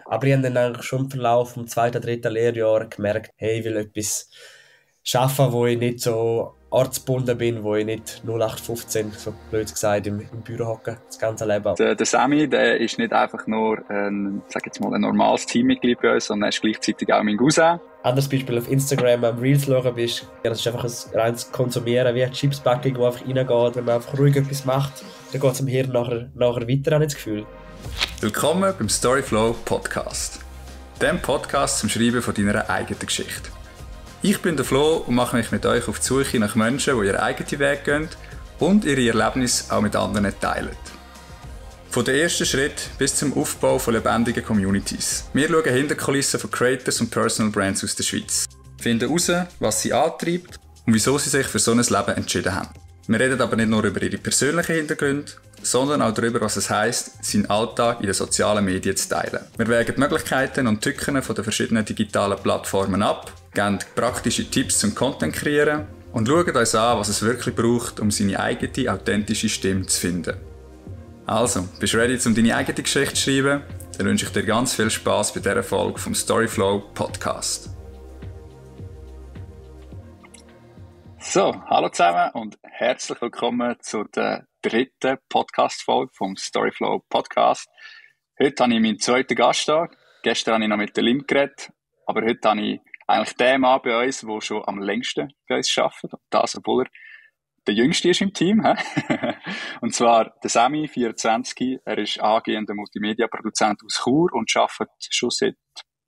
Aber ich habe dann eigentlich schon im Verlauf vom zweiten, dritten Lehrjahr gemerkt, hey, ich will etwas schaffen, wo ich nicht so ortsgebunden bin, wo ich nicht 0815, so blöd gesagt, im Büro hocke, das ganze Leben. Der Sammy, der ist nicht einfach nur ein normales Teammitglied bei uns, sondern er ist gleichzeitig auch mein Cousin. Anderes Beispiel auf Instagram, am Reels schauen bist, ja, das ist einfach ein reines Konsumieren, wie eine Chipspackung, die einfach reingeht. Wenn man einfach ruhig etwas macht, dann geht es im Hirn nachher weiter, habe ich das Gefühl. Willkommen beim Storyflow Podcast. Dem Podcast zum Schreiben von deiner eigenen Geschichte. Ich bin der Flo und mache mich mit euch auf die Suche nach Menschen, die ihren eigenen Weg gehen und ihre Erlebnisse auch mit anderen teilen. Von den ersten Schritt bis zum Aufbau von lebendigen Communities. Wir schauen hinter die Kulissen von Creators und Personal Brands aus der Schweiz. Finden heraus, was sie antreibt und wieso sie sich für so ein Leben entschieden haben. Wir reden aber nicht nur über ihre persönlichen Hintergründe, sondern auch darüber, was es heisst, seinen Alltag in den sozialen Medien zu teilen. Wir wägen die Möglichkeiten und Tücken von den verschiedenen digitalen Plattformen ab, geben praktische Tipps zum Content kreieren und schauen uns an, was es wirklich braucht, um seine eigene, authentische Stimme zu finden. Also, bist du ready, um deine eigene Geschichte zu schreiben? Dann wünsche ich dir ganz viel Spass bei dieser Folge vom Storyflow Podcast. So, hallo zusammen und herzlich willkommen zu der dritten Podcast-Folge vom Storyflow Podcast. Heute habe ich meinen zweiten Gast da. Gestern habe ich noch mit der Lim geredet, aber heute habe ich eigentlich den Mann bei uns, der schon am längsten bei uns arbeitet. Und das, obwohl er der Jüngste ist im Team. Und zwar der Sammy, 24. Er ist angehender Multimedia-Produzent aus Chur und arbeitet schon seit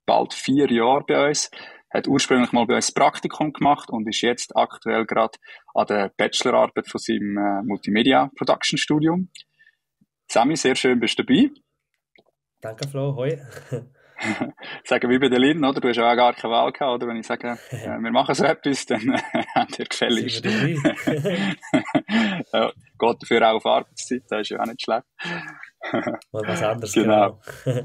bald 4 Jahren bei uns. Hat ursprünglich mal bei uns Praktikum gemacht und ist jetzt aktuell gerade an der Bachelorarbeit von seinem Multimedia-Production-Studium. Sammy, sehr schön, bist du dabei. Danke, Flo. Hoi. Sagen wie bei der Lin, oder? Du hast ja auch gar keine Wahl gehabt, oder? Wenn ich sage, wir machen so etwas, dann habt ihr gefälligst. Ja, geht dafür auch auf Arbeitszeit, das ist ja auch nicht schlecht. Mal was anderes.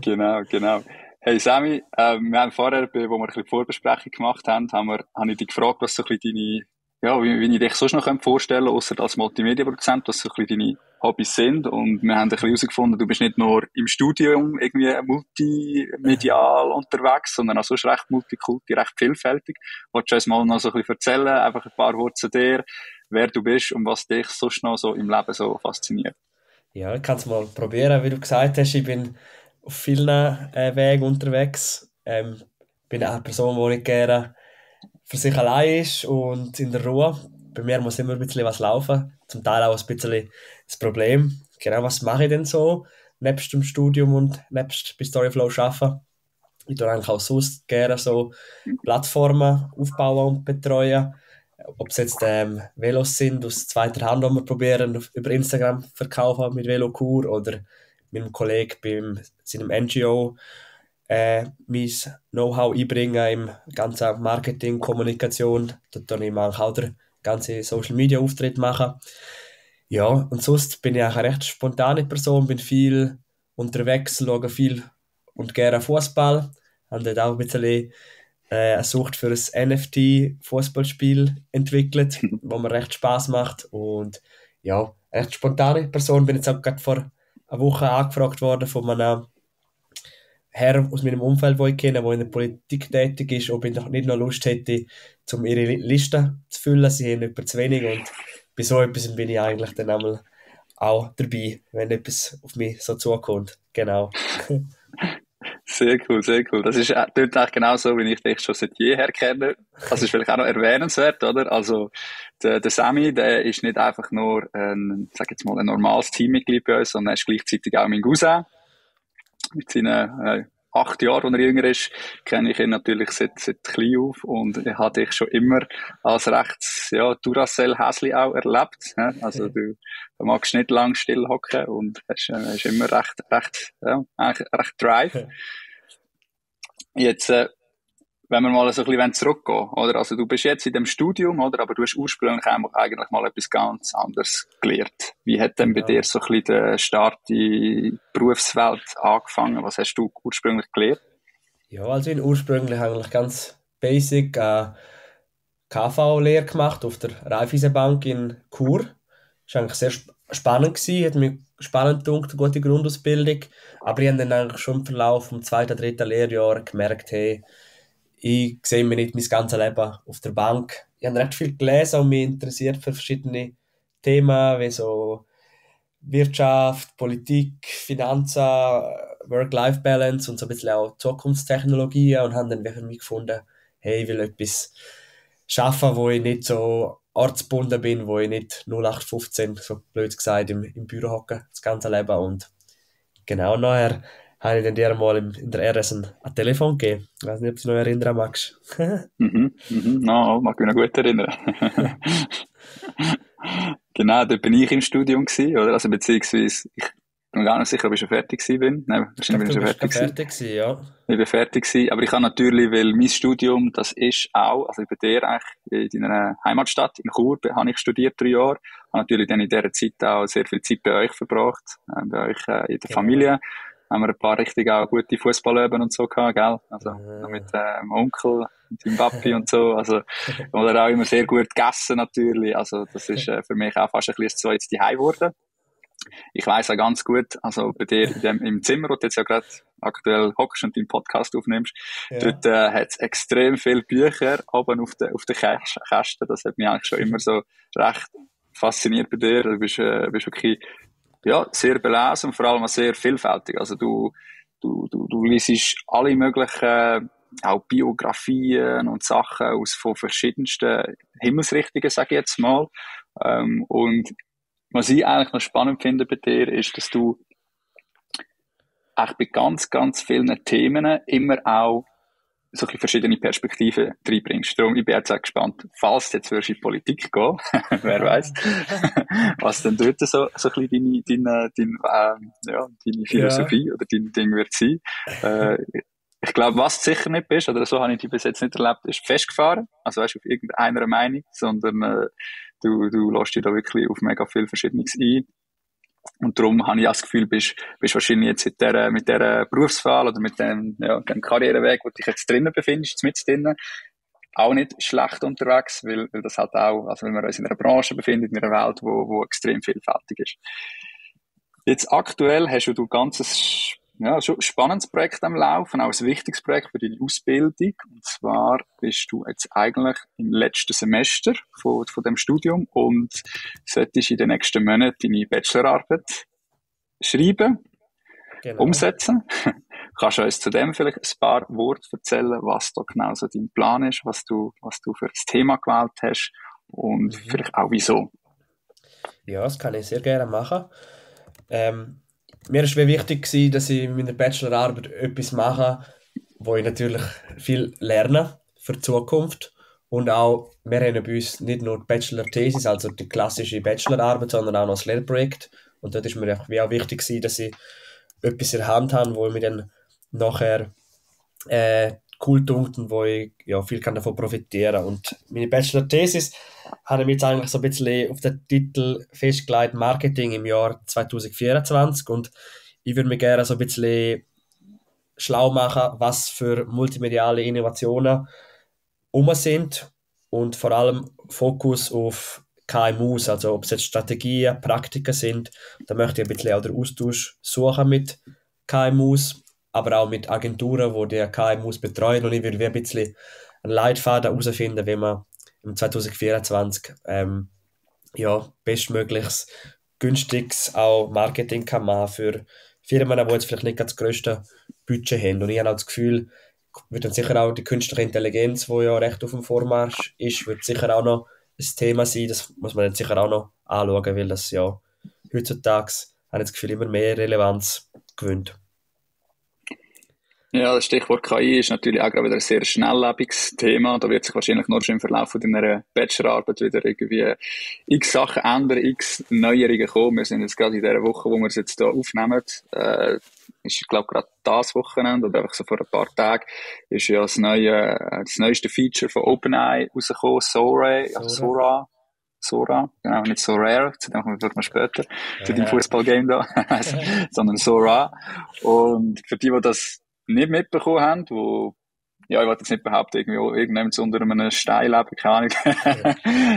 Genau. Hey Sammy, wir haben vorher, wo wir ein bisschen Vorbesprechung gemacht haben, habe ich dich gefragt, was so ein bisschen wie ich dich sonst noch vorstellen könnte, ausser als Multimedia-Produzent, was so ein bisschen deine Hobbys sind. Und wir haben ein bisschen herausgefunden, du bist nicht nur im Studium irgendwie multimedial unterwegs, sondern auch sonst recht multikulti, recht vielfältig. Wolltest du uns mal noch so ein bisschen erzählen, einfach ein paar Worte zu dir, wer du bist und was dich sonst noch so im Leben so fasziniert? Ja, ich kann es mal probieren. Wie du gesagt hast, ich bin auf vielen Wegen unterwegs. Bin auch eine Person, die nicht gerne für sich allein ist und in der Ruhe. Bei mir muss immer ein bisschen was laufen. Zum Teil auch ein bisschen das Problem. Genau, was mache ich denn so? Nebst dem Studium und nebst bei Storyflow arbeiten. Ich tue eigentlich auch sonst gerne so Plattformen aufbauen und betreuen. Ob es jetzt Velos sind aus zweiter Hand, die wir probieren über Instagram verkaufen mit Velokur oder mit einem Kollegen bei seinem NGO mein Know-how einbringen im ganzen Marketing, Kommunikation. Dort tue ich manchmal auch den ganzen Social-Media-Auftritt machen. Ja, und sonst bin ich auch eine recht spontane Person, bin viel unterwegs, schaue viel und gerne Fußball. Habe dort auch ein bisschen eine Sucht für ein NFT-Fußballspiel entwickelt, wo mir recht Spaß macht. Und ja, recht spontane Person. Bin jetzt auch gerade vor einer Woche angefragt worden von einem Herr aus meinem Umfeld, den ich kenne, der in der Politik tätig ist, ob ich noch nicht noch Lust hätte, um ihre Liste zu füllen. Sie haben etwa zu wenig und bei so etwas bin ich eigentlich dann einmal auch dabei, wenn etwas auf mich so zukommt. Genau. Sehr cool. Das ist klingt eigentlich genau so, wie ich dich schon seit jeher kenne. Das ist vielleicht auch noch erwähnenswert, oder? Also, der Sammy, der ist nicht einfach nur ein normales Teammitglied bei uns, sondern er ist gleichzeitig auch mein Cousin. Mit seinen 8 Jahren, als er jünger ist, kenne ich ihn natürlich seit klein auf und ich habe dich schon immer als rechts, Duracell-Häsli auch erlebt. Also du magst nicht lang still hocken und hast immer eigentlich recht Drive. Jetzt, wenn wir mal so ein bisschen zurückgehen, oder? Also du bist jetzt in dem Studium, oder? Aber du hast ursprünglich eigentlich mal etwas ganz anderes gelernt. Wie hat denn bei dir so ein bisschen der Start in die Berufswelt angefangen? Was hast du ursprünglich gelernt? Ja, also ich habe ursprünglich eigentlich ganz basic KV-Lehre gemacht auf der Raiffeisenbank in Chur. Das war eigentlich sehr spannend gewesen, hat mich spannend gedacht, eine gute Grundausbildung. Aber ich habe dann eigentlich schon im Verlauf vom zweiten, dritten Lehrjahr gemerkt, hey, ich sehe mich nicht mein ganzes Leben auf der Bank. Ich habe recht viel gelesen und mich interessiert für verschiedene Themen, wie so Wirtschaft, Politik, Finanzen, Work-Life-Balance und so ein bisschen auch Zukunftstechnologien und habe dann für mich gefunden, hey, ich will etwas schaffen, wo ich nicht so ortsgebunden bin, wo ich nicht 0815, so blöd gesagt, im Büro hocke, das ganze Leben. Und genau nachher habe ich dann dir mal in der RS ein Telefon gegeben. Ich weiß nicht, ob du dich noch erinnern magst. No, mag mich noch gut erinnern. Genau, da bin ich im Studium gewesen, oder? Also, beziehungsweise, ich bin mir gar nicht sicher, ob ich schon fertig gewesen bin. Nein, Ich glaube, wahrscheinlich bin ich du schon bist fertig gewesen. fertig gewesen, ja. Ich bin fertig gewesen. Aber ich habe natürlich, weil mein Studium, das ist auch, also bei dir eigentlich, in deiner Heimatstadt, in Chur, habe ich studiert 3 Jahre. Habe natürlich dann in dieser Zeit auch sehr viel Zeit bei euch verbracht, bei euch, in der Genau. Familie. Haben wir ein paar richtig auch gute Fußballöben und so gehabt, gell? Also, noch mit, dem Onkel und dem Papi und so. Also, oder auch immer sehr gut gegessen natürlich. Also, das ist, für mich auch fast ein bisschen ein zweites Zuhause geworden. Ich weiss auch ganz gut, also bei dir im Zimmer, wo du jetzt ja gerade aktuell hockst und deinen Podcast aufnimmst, Ja. dort hat es extrem viele Bücher oben auf den Kästen. Das hat mich eigentlich schon immer so recht fasziniert bei dir. Du bist wirklich ja, sehr belesen und vor allem auch sehr vielfältig. Also du liest alle möglichen auch Biografien und Sachen von verschiedensten Himmelsrichtungen, sage ich jetzt mal. Und was ich eigentlich noch spannend finde bei dir, ist, dass du eigentlich bei ganz, ganz vielen Themen immer auch so ein bisschen verschiedene Perspektiven reinbringst. Darum, ich bin jetzt auch gespannt, falls du jetzt in die Politik gehen, wer weiß, was denn dort so ein bisschen deine Philosophie oder dein Ding wird sein. Ich glaube, was du sicher nicht bist, oder so habe ich dich bis jetzt nicht erlebt, ist festgefahren. Also weißt du, auf irgendeiner Meinung, sondern du lässt dich da wirklich auf mega viel Verschiedenes ein. Und darum habe ich auch das Gefühl, bist wahrscheinlich jetzt mit dieser Berufswahl oder mit dem Karriereweg, wo du dich jetzt drinnen befindest, mit drinnen, auch nicht schlecht unterwegs, weil das halt auch, also wenn wir uns in einer Branche befinden, in einer Welt, wo extrem vielfältig ist. Jetzt aktuell hast du ganzes, ja, schon ein spannendes Projekt am Laufen, auch ein wichtiges Projekt für deine Ausbildung. Und zwar bist du jetzt eigentlich im letzten Semester von dem Studium und solltest in den nächsten Monaten deine Bachelorarbeit schreiben, Genau. umsetzen. Kannst du uns zu dem vielleicht ein paar Worte erzählen, was da genau so dein Plan ist, was du für das Thema gewählt hast und vielleicht auch wieso? Ja, das kann ich sehr gerne machen. Mir war wichtig gewesen, dass ich in meiner Bachelorarbeit etwas mache, wo ich natürlich viel lerne für die Zukunft. Und auch, wir haben bei uns nicht nur die Bachelor-Thesis, also die klassische Bachelorarbeit, sondern auch noch das Lehrprojekt. Und dort ist mir auch wichtig gewesen, dass ich etwas in der Hand habe, wo ich mich dann nachher cool tut und wo ich ja, viel kann davon profitieren kann. Und meine Bachelor-Thesis habe ich mir jetzt eigentlich so ein bisschen auf den Titel festgelegt, Marketing im Jahr 2024. Und ich würde mir gerne so ein bisschen schlau machen, was für multimediale Innovationen sind und vor allem Fokus auf KMUs, also ob es jetzt Strategien, Praktiken sind. Da möchte ich ein bisschen auch den Austausch suchen mit KMUs, aber auch mit Agenturen, die die KMUs betreuen. Und ich würde ein bisschen einen Leitfaden herausfinden, wie man im 2024 bestmöglichst günstiges auch Marketing kann machen für Firmen, die jetzt vielleicht nicht das grösste Budget haben. Und ich habe auch das Gefühl, wird dann sicher auch die künstliche Intelligenz, die ja recht auf dem Vormarsch ist, wird sicher auch noch ein Thema sein. Das muss man dann sicher auch noch anschauen, weil das ja heutzutage, habe ich das Gefühl, immer mehr Relevanz gewinnt. Ja, das Stichwort KI ist natürlich auch gerade wieder ein sehr schnelllebiges Thema. Da wird sich wahrscheinlich nur schon im Verlauf von deiner Bachelorarbeit wieder irgendwie x Sachen ändern, x Neuerungen kommen. Wir sind jetzt gerade in dieser Woche, wo wir es jetzt hier aufnehmen, ist, glaube gerade das Wochenende oder einfach so vor ein paar Tagen, ist ja das neueste Feature von OpenAI rausgekommen, Sora, genau, nicht so rare, zu dem kommen wir vielleicht mal später, zu dem Fußballgame da, sondern Sora. Und für die das nicht mitbekommen haben, ich wollte jetzt nicht behaupten, irgendjemand unter einem Stein leben, keine Ahnung.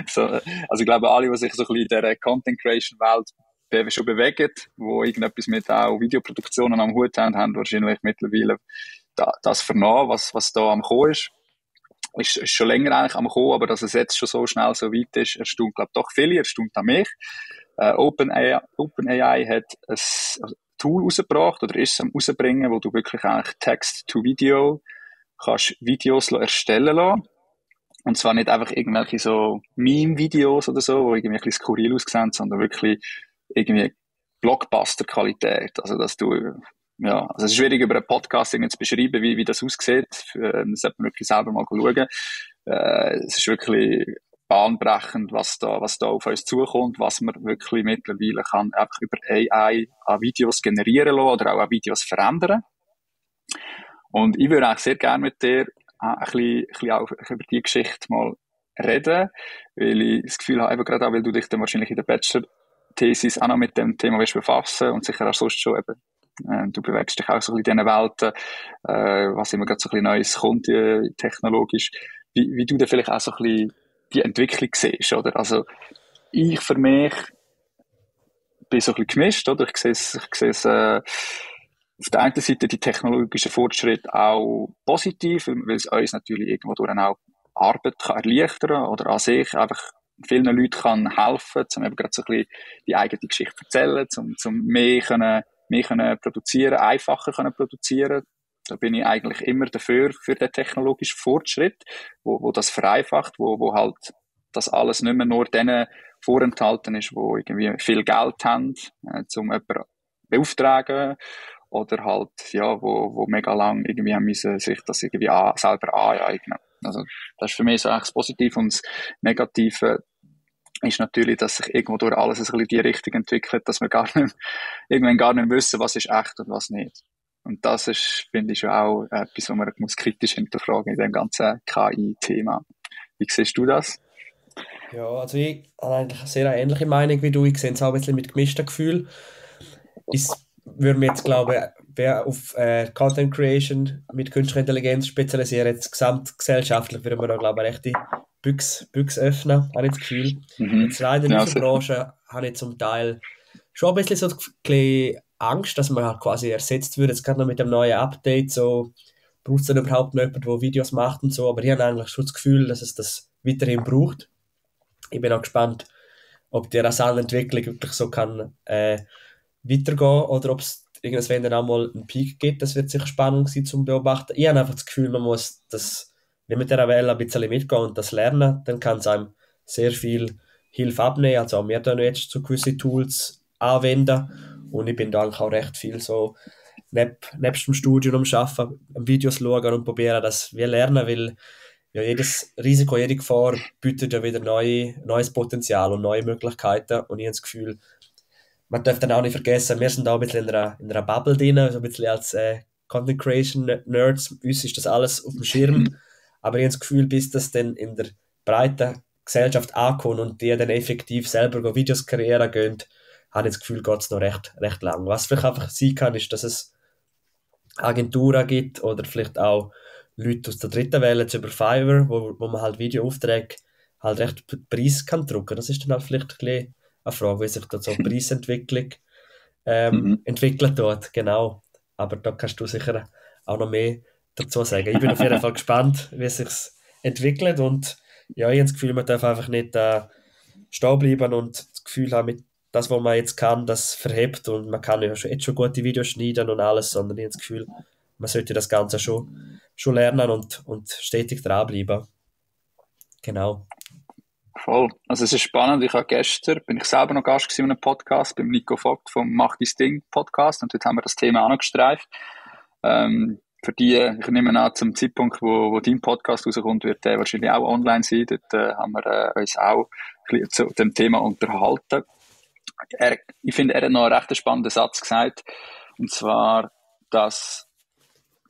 So, also ich glaube, alle, die sich so ein bisschen in dieser Content-Creation-Welt schon bewegen, die irgendetwas mit auch Videoproduktionen am Hut haben, haben wahrscheinlich mittlerweile das vernommen, was da am Kommen ist. Ist schon länger eigentlich am Kommen, aber dass es jetzt schon so schnell so weit ist, erstaunt, glaube ich, doch viele, erstaunt auch mich. OpenAI hat ein Tool rausgebracht, oder ist es am rausbringen, wo du wirklich eigentlich Text-to-Video kannst Videos erstellen lassen. Und zwar nicht einfach irgendwelche so Meme-Videos oder so, die irgendwie ein bisschen skurril aussehen, sondern wirklich irgendwie Blockbuster-Qualität. Also, dass du, ja, also es ist schwierig, über einen Podcast zu beschreiben, wie das aussieht. Das sollte man wirklich selber mal schauen. Es ist wirklich bahnbrechend, was da auf uns zukommt, was man wirklich mittlerweile kann einfach über AI an Videos generieren lassen oder auch an Videos verändern. Und ich würde eigentlich sehr gerne mit dir ein bisschen auch über die Geschichte mal reden, weil ich das Gefühl habe, eben gerade auch, weil du dich dann wahrscheinlich in der Bachelor-Thesis auch noch mit dem Thema willst befassen und sicher auch sonst schon eben, du bewegst dich auch so ein bisschen in diesen Welten, was immer gerade so ein bisschen Neues kommt, technologisch, wie du dann vielleicht auch so ein bisschen die Entwicklung siehst, oder? Also, ich für mich bin so ein bisschen gemischt, oder? Ich sehe es auf der einen Seite die technologischen Fortschritte auch positiv, weil es uns natürlich irgendwo durch auch Arbeit kann erleichtern oder an sich einfach vielen Leuten kann helfen, um eben gerade so ein bisschen die eigene Geschichte zu erzählen, zum mehr können produzieren, einfacher können produzieren. Da bin ich eigentlich immer dafür, für den technologischen Fortschritt, wo das vereinfacht, wo halt das alles nicht mehr nur denen vorenthalten ist, wo irgendwie viel Geld haben, um jemanden beauftragen, oder halt, ja, wo mega lang irgendwie haben müssen sich das irgendwie selber aneignen. Also, das ist für mich so eigentlich das Positive, und das Negative ist natürlich, dass sich irgendwo durch alles ein bisschen die Richtung entwickelt, dass wir irgendwann gar nicht wissen, was ist echt und was nicht. Und das ist, finde ich, schon auch etwas, was man muss kritisch hinterfragen in dem ganzen KI-Thema. Wie siehst du das? Ja, also ich habe eigentlich eine sehr ähnliche Meinung wie du. Ich sehe es auch ein bisschen mit gemischten Gefühlen. Ich würde mir jetzt, glaube ich, wer auf Content Creation mit künstlicher Intelligenz spezialisiert, jetzt gesamtgesellschaftlich, würde man da, glaube ich, rechte Büchse öffnen, habe ich das Gefühl. Jetzt leider in unserer Branche habe ich zum Teil schon ein bisschen so ein Angst, dass man halt quasi ersetzt wird. Jetzt gerade noch mit dem neuen Update, so braucht es dann überhaupt noch jemanden, der Videos macht und so, aber ich habe eigentlich schon das Gefühl, dass es das weiterhin braucht. Ich bin auch gespannt, ob die Rasante-Entwicklung wirklich so kann weitergehen oder ob es irgendwann dann auch mal einen Peak gibt. Das wird sicher spannend sein zum Beobachten. Ich habe einfach das Gefühl, man muss das mit dieser Welle ein bisschen mitgehen und das lernen. Dann kann es einem sehr viel Hilfe abnehmen. Also auch wir dann jetzt so gewisse Tools anwenden. Und ich bin da eigentlich auch recht viel so nebst dem Studium am Arbeiten, Videos schauen und probieren, dass wir lernen, weil ja, jedes Risiko, jede Gefahr bietet ja wieder neues Potenzial und neue Möglichkeiten. Und ich habe das Gefühl, man darf dann auch nicht vergessen, wir sind da ein bisschen in einer Bubble drin, so ein bisschen als Content Creation Nerds. Uns ist das alles auf dem Schirm. Aber ich habe das Gefühl, bis das dann in der breiten Gesellschaft ankommt und die dann effektiv selber Videos kreieren gehen, habe ich das Gefühl, geht es noch recht lang. Was vielleicht einfach sein kann, ist, dass es Agenturen gibt oder vielleicht auch Leute aus der dritten Welle über Fiverr, wo man halt Videoaufträge halt recht Preis kann drucken. Das ist dann halt vielleicht ein bisschen eine Frage, wie sich da so Preisentwicklung entwickelt dort, genau. Aber da kannst du sicher auch noch mehr dazu sagen. Ich bin auf jeden Fall gespannt, wie es sich entwickelt, und ja, ich habe das Gefühl, man darf einfach nicht stehen bleiben und das Gefühl haben, mit das, was man jetzt kann, das verhebt, und man kann ja jetzt schon gute Videos schneiden und alles, sondern ich habe das Gefühl, man sollte das Ganze schon lernen und stetig dranbleiben. Genau. Voll. Also es ist spannend. Bin ich selber noch Gast gewesen in einem Podcast beim Nico Vogt vom Mach dein Ding Podcast, und dort haben wir das Thema auch noch gestreift. Für die, ich nehme an, zum Zeitpunkt, wo dein Podcast rauskommt, wird der wahrscheinlich auch online sein. Dort haben wir uns auch ein bisschen zu dem Thema unterhalten. Ich finde, er hat noch einen recht spannenden Satz gesagt, und zwar, dass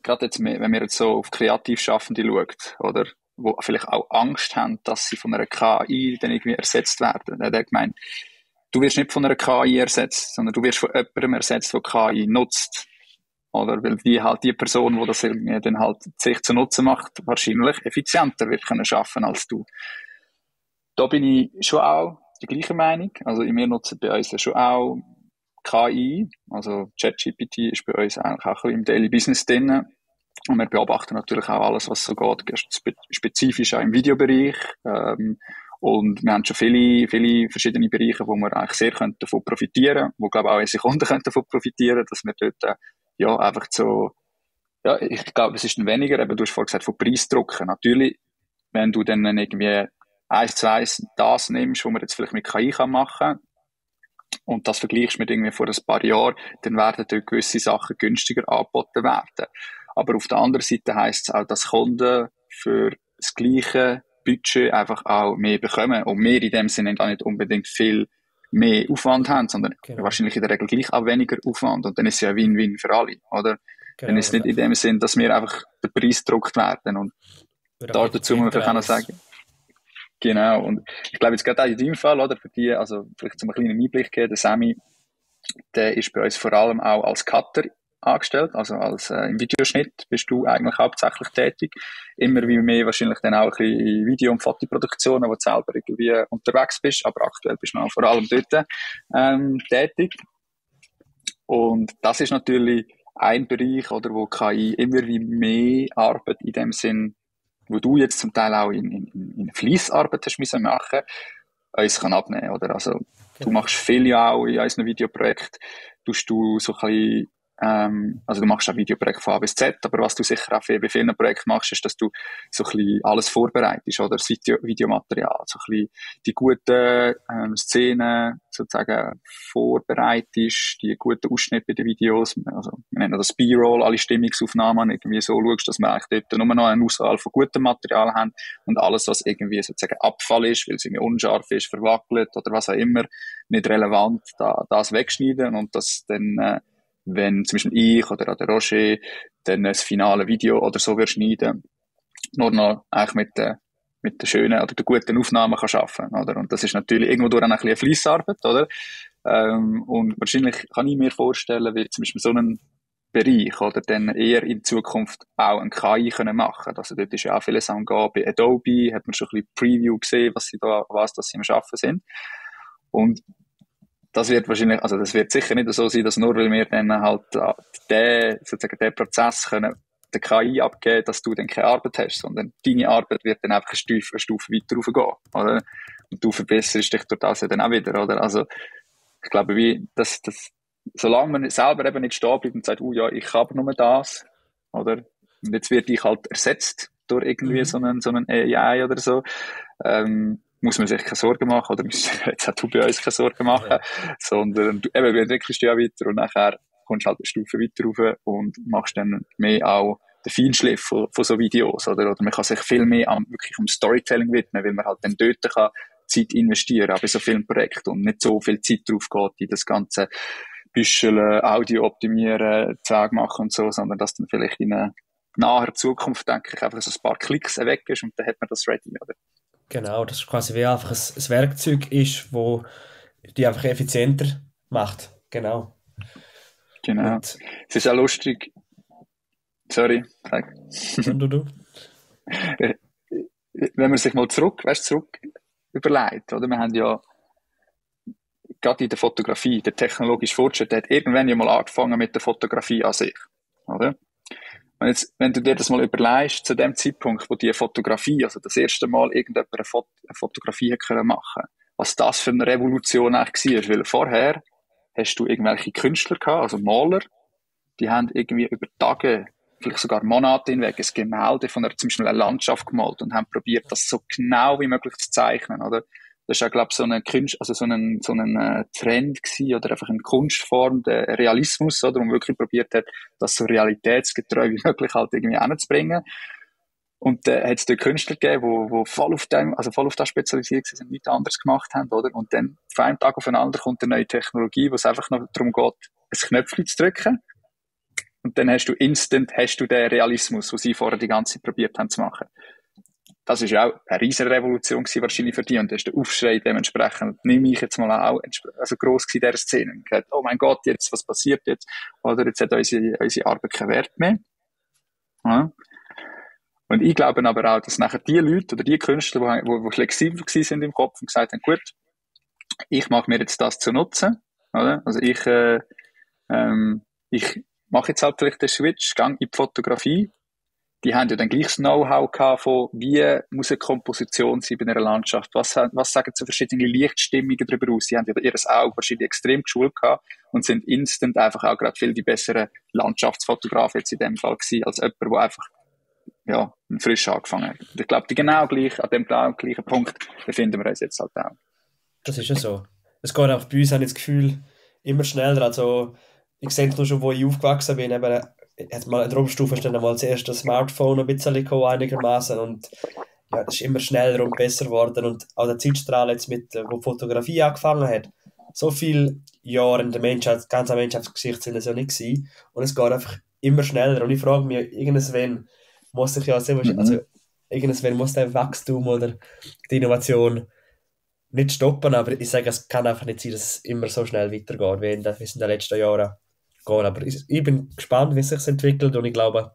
gerade jetzt, wenn man jetzt so auf Kreativschaffende schaut, oder, wo vielleicht auch Angst haben, dass sie von einer KI dann irgendwie ersetzt werden. Er hat gemeint, du wirst nicht von einer KI ersetzt, sondern du wirst von jemandem ersetzt, der KI nutzt. Oder weil die Person, die das irgendwie dann halt sich zu Nutzen macht, wahrscheinlich effizienter wird können schaffen als du. Da bin ich schon auch die gleiche Meinung. Also wir nutzen bei uns ja schon auch KI, also ChatGPT ist bei uns eigentlich auch ein bisschen im Daily Business drin. Und wir beobachten natürlich auch alles, was so geht, spezifisch auch im Videobereich. Und wir haben schon viele verschiedene Bereiche, wo wir eigentlich sehr davon profitieren, wo, glaube ich, auch unsere Kunden können davon profitieren, dass wir dort, ja, einfach so, ja, ich glaube, es ist dann weniger, eben, du hast vorhin gesagt, von Preisdrucken. Natürlich, wenn du dann irgendwie 1:1 das nimmst, was man jetzt vielleicht mit KI machen kann, und das vergleichst mit irgendwie vor ein paar Jahren, dann werden dort gewisse Sachen günstiger angeboten werden. Aber auf der anderen Seite heisst es auch, dass Kunden für das gleiche Budget einfach auch mehr bekommen. Und wir in dem Sinne auch nicht unbedingt viel mehr Aufwand haben, sondern wahrscheinlich in der Regel gleich auch weniger Aufwand. Und dann ist es ja ein Win-Win für alle, oder? Dann ist es nicht in dem Sinn, dass wir einfach den Preis gedruckt werden. Und dazu muss man vielleicht auch noch sagen, genau. Und ich glaube jetzt gerade auch in deinem Fall, oder, für die, also vielleicht zum kleinen Einblick geben, der Sammy, der ist bei uns vor allem auch als Cutter angestellt, also als im Videoschnitt bist du eigentlich hauptsächlich tätig. Immer wie mehr wahrscheinlich dann auch ein bisschen in Video- und Fotoproduktionen, wo du selber irgendwie unterwegs bist, aber aktuell bist du noch vor allem dort tätig. Und das ist natürlich ein Bereich, oder, wo KI immer wie mehr Arbeit in dem Sinn, wo du jetzt zum Teil auch in Fleissarbeit hast müssen machen, uns kann abnehmen, oder? Also, du machst viel ja auch in unseren Videoprojekten, tust du so ein bisschen, also du machst auch Videoprojekte von A bis Z, aber was du sicher auch bei vielen Projekten machst, ist, dass du so ein bisschen alles vorbereitest, oder? Das Videomaterial, so ein bisschen die guten Szenen sozusagen vorbereitest, die guten Ausschnitte bei den Videos, also wir nennen das B-Roll, alle Stimmungsaufnahmen, irgendwie so schaust, dass wir eigentlich dort nur noch eine Auswahl von gutem Material haben und alles, was irgendwie sozusagen Abfall ist, weil es irgendwie unscharf ist, verwackelt oder was auch immer, nicht relevant, das wegschneiden und das dann wenn zum Beispiel ich oder der Roger dann das finale Video oder so wird schneiden, nur noch eigentlich mit den schönen oder den guten Aufnahmen kann arbeiten, oder? Und das ist natürlich irgendwo durch auch ein bisschen eine Fleissarbeit, oder? Und wahrscheinlich kann ich mir vorstellen, wie zum Beispiel so einen Bereich, oder dann eher in Zukunft auch ein KI können machen. Also dort ist ja auch vieles am Gehen. Bei Adobe hat man schon ein bisschen Preview gesehen, was sie am Schaffen sind. Und das wird wahrscheinlich, also das wird sicher nicht so sein, dass nur weil wir dann halt den Prozess können der KI abgeben, dass du dann keine Arbeit hast, sondern deine Arbeit wird dann einfach eine Stufe weiter raufgehen, oder? Und du verbesserst dich durch das ja dann auch wieder, oder? Also, ich glaube, solange man selber eben nicht stehen bleibt und sagt, ja, ich habe nur das, oder? Und jetzt werde ich halt ersetzt durch irgendwie so einen AI oder so, muss man sich keine Sorgen machen, oder jetzt auch du bei uns keine Sorgen machen, sondern du entwickelst dich ja weiter und nachher kommst halt eine Stufe weiter rauf und machst dann mehr auch den Feinschliff von so Videos, oder man kann sich viel mehr wirklich um Storytelling widmen, weil man halt dann dort kann Zeit investieren, auch bei so vielen Projekten und nicht so viel Zeit drauf geht, in das ganze Büscheln, Audio optimieren, Zeug machen und so, sondern dass dann vielleicht in einer naher Zukunft, denke ich, einfach so ein paar Klicks weg ist und dann hat man das ready, oder? Genau, das ist quasi wie einfach ein Werkzeug ist, wo die einfach effizienter macht. Genau. Genau. Und es ist auch lustig. Sorry, sag. Du. Wenn man sich mal zurück überlegt, oder? Wir haben ja gerade in der Fotografie, der technologische Fortschritt, der hat irgendwann ja mal angefangen mit der Fotografie an sich, oder? Und jetzt, wenn du dir das mal überlegst, zu dem Zeitpunkt, wo die Fotografie, also das erste Mal irgendjemand eine Fotografie hat können machen, was das für eine Revolution eigentlich war. Weil vorher hast du irgendwelche Künstler gehabt, also Maler, die haben irgendwie über Tage, vielleicht sogar Monate hinweg, ein Gemälde von zum Beispiel einer Landschaft gemalt und haben probiert, das so genau wie möglich zu zeichnen, oder? Das war ja, glaube ich, so ein Trend gewesen, oder einfach eine Kunstform, der Realismus, oder? Wo man wirklich probiert hat, das so realitätsgetreu wie möglich halt irgendwie hinzubringen. Und, hat es dort Künstler gegeben, wo voll auf das spezialisiert sind, nichts anderes gemacht haben, oder? Und dann, von einem Tag auf den anderen kommt eine neue Technologie, wo es einfach noch darum geht, ein Knöpfchen zu drücken. Und dann hast du den Realismus, den sie vorher die ganze Zeit probiert haben zu machen. Das ist ja auch eine riesige Revolution gewesen, wahrscheinlich für die. Und da ist der Aufschrei dementsprechend, nehme ich jetzt mal auch, also gross gewesen in dieser Szene. Und gesagt, oh mein Gott, jetzt, was passiert jetzt? Oder jetzt hat unsere Arbeit keinen Wert mehr. Ja. Und ich glaube aber auch, dass nachher die Leute oder die Künstler, die flexibel gewesen sind im Kopf und gesagt haben, gut, ich mache mir jetzt das zu nutzen, oder? Also ich mache jetzt halt vielleicht den Switch, gehe in die Fotografie. Die haben ja dann gleich das Know-how gehabt von, wie muss eine Komposition sein bei einer Landschaft, was sagen so verschiedene Lichtstimmungen darüber aus. Sie haben ja ihr Auge wahrscheinlich extrem geschult gehabt und sind instant einfach auch gerade viel die besseren Landschaftsfotografen jetzt in dem Fall gewesen, als jemand, der einfach, ja, frisch angefangen hat. Und ich glaube, an dem genau gleichen Punkt befinden wir uns jetzt halt auch. Das ist ja so. Es geht auch bei uns, habe ich das Gefühl, immer schneller. Also, ich sehe es nur schon, wo ich aufgewachsen bin, eben, jetzt mal in der Oberstufe ist dann einmal das erste Smartphone ein bisschen gekommen, einigermaßen, und ja, das ist immer schneller und besser geworden, und auch der Zeitstrahl jetzt wo Fotografie angefangen hat, so viele Jahre in der Menschheit, ganz am Menschheitsgeschichte sind es ja nicht gewesen, und es geht einfach immer schneller, und ich frage mich, irgendwann muss sich ja, also irgendwann muss der Wachstum oder die Innovation nicht stoppen, aber ich sage, es kann einfach nicht sein, dass es immer so schnell weitergeht, wie wie es in den letzten Jahren geht. Aber ich bin gespannt, wie es sich entwickelt, und ich glaube,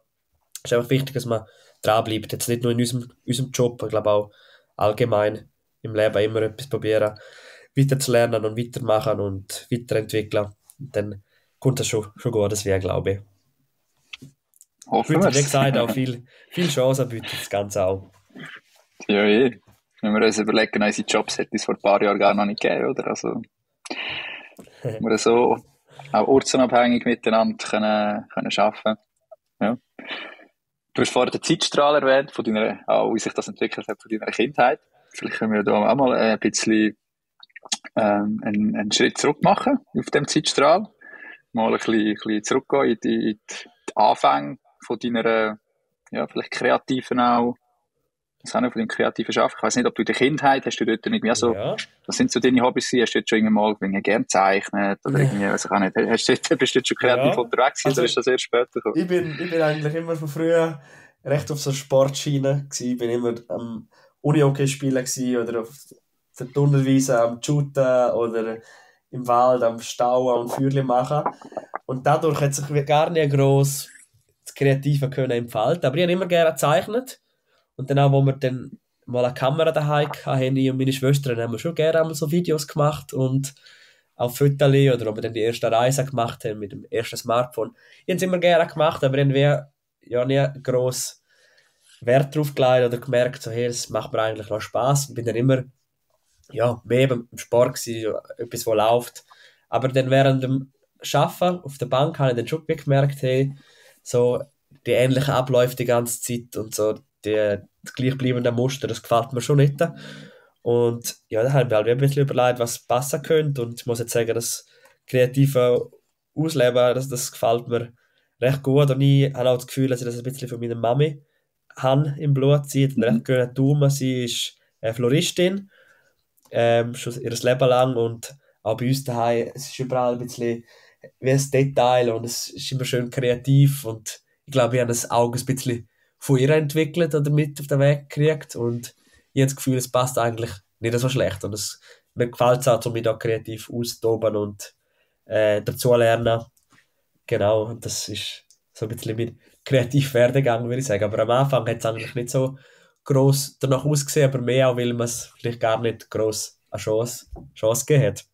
es ist einfach wichtig, dass man dranbleibt. Jetzt nicht nur in unserem Job, ich glaube auch allgemein im Leben immer etwas probieren, weiterzulernen und weitermachen und weiterentwickeln. Und dann kommt das schon gut, das wäre, glaube ich. Hoffen Wie wir's. gesagt, auch viel Chancen bietet das Ganze auch. Ja, wenn wir uns überlegen, unsere Jobs hätte es vor ein paar Jahren gar noch nicht gegeben, oder? Also, wir so auch ortsunabhängig miteinander können arbeiten. Ja. Du hast vorhin den Zeitstrahl erwähnt, wie sich das entwickelt hat von deiner Kindheit. Vielleicht können wir da auch mal ein bisschen einen Schritt zurück machen auf dem Zeitstrahl. Mal ein bisschen zurückgehen in die Anfänge von deiner, ja, vielleicht kreativen auch, von deinem kreativen Schaffen. Ich weiss nicht, ob du in der Kindheit hast du dort irgendwie so, Ja. was sind so deine Hobbys? Hast du dort schon irgendwann mal gerne gezeichnet? Oder irgendwie, weiß ich auch nicht. Bist du dort schon kreativ Ja. unterwegs Also, oder ist das erst später gekommen? Ich bin eigentlich immer von früher recht auf so Sportschiene gsi. Ich bin immer am Unihockey spielen gsi oder auf der Tunnelwiese am Shooten oder im Wald am Stauen und Feuerli machen. Und dadurch hat sich gar nicht gross das Kreative können entfalten. Aber ich habe immer gerne gezeichnet. Und dann auch, wo wir dann mal eine Kamera daheim hatten, ich und meine Schwestern, haben wir schon gerne einmal so Videos gemacht und auch Fotos, oder wo wir dann die erste Reise gemacht haben mit dem ersten Smartphone. Ich habe es immer gerne gemacht, aber irgendwie ja nie gross Wert drauf gelegt oder gemerkt, so, hey, das macht mir eigentlich noch Spass. Ich bin dann immer ja, mehr beim Sport gewesen, so etwas, was läuft. Aber dann während dem Arbeiten auf der Bank habe ich dann schon gemerkt, hey, so die ähnlichen Abläufe die ganze Zeit und so das gleichbleibende Muster, das gefällt mir schon nicht. Und ja, da habe ich mir halt ein bisschen überlegt, was passen könnte, und ich muss jetzt sagen, das kreative Ausleben, das gefällt mir recht gut, und ich habe auch das Gefühl, dass ich das ein bisschen von meiner Mami habe im Blut zieht, und recht grüner Daumen. Sie ist Floristin, schon ihr Leben lang, und auch bei uns daheim, es ist überall ein bisschen wie ein Detail und es ist immer schön kreativ, und ich glaube, ich habe das Auge ein bisschen von ihr entwickelt oder mit auf den Weg gekriegt, und ich habe das Gefühl, es passt eigentlich nicht so schlecht, und mir gefällt es auch, um mich da kreativ auszutoben und dazu lernen. Genau, und das ist so ein bisschen mein kreativer Werdegang, würde ich sagen. Aber am Anfang hat es eigentlich nicht so gross danach ausgesehen, aber mehr auch, weil man es vielleicht gar nicht gross eine Chance gegeben hat.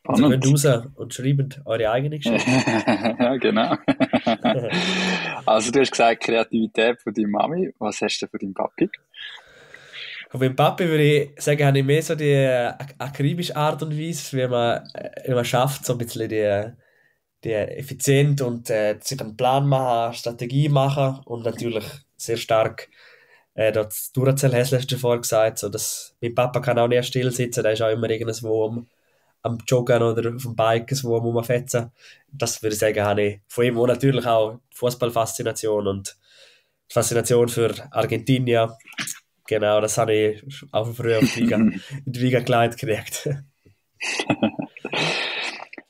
Also Spannend. geht raus und schreibt eure eigene Geschichte. Ja, genau. Also du hast gesagt, Kreativität von deiner Mami. Was hast du von deinem Papi? Von meinem Papi würde ich sagen, habe ich mehr so die akribische Art und Weise, wie man schafft, so ein bisschen die effizient und sich einen Plan machen, Strategie machen, und natürlich sehr stark das Duracell hast du vorher gesagt, so dass mein Papa kann auch nicht still sitzen, der ist auch immer irgendwo am Joggen oder auf dem Bike wo rumfetzen. Das würde ich sagen, habe ich von ihm, und natürlich auch die Fußballfaszination und die Faszination für Argentinien. Genau, das habe ich auch früher auf in die Wiege gelegt gekriegt.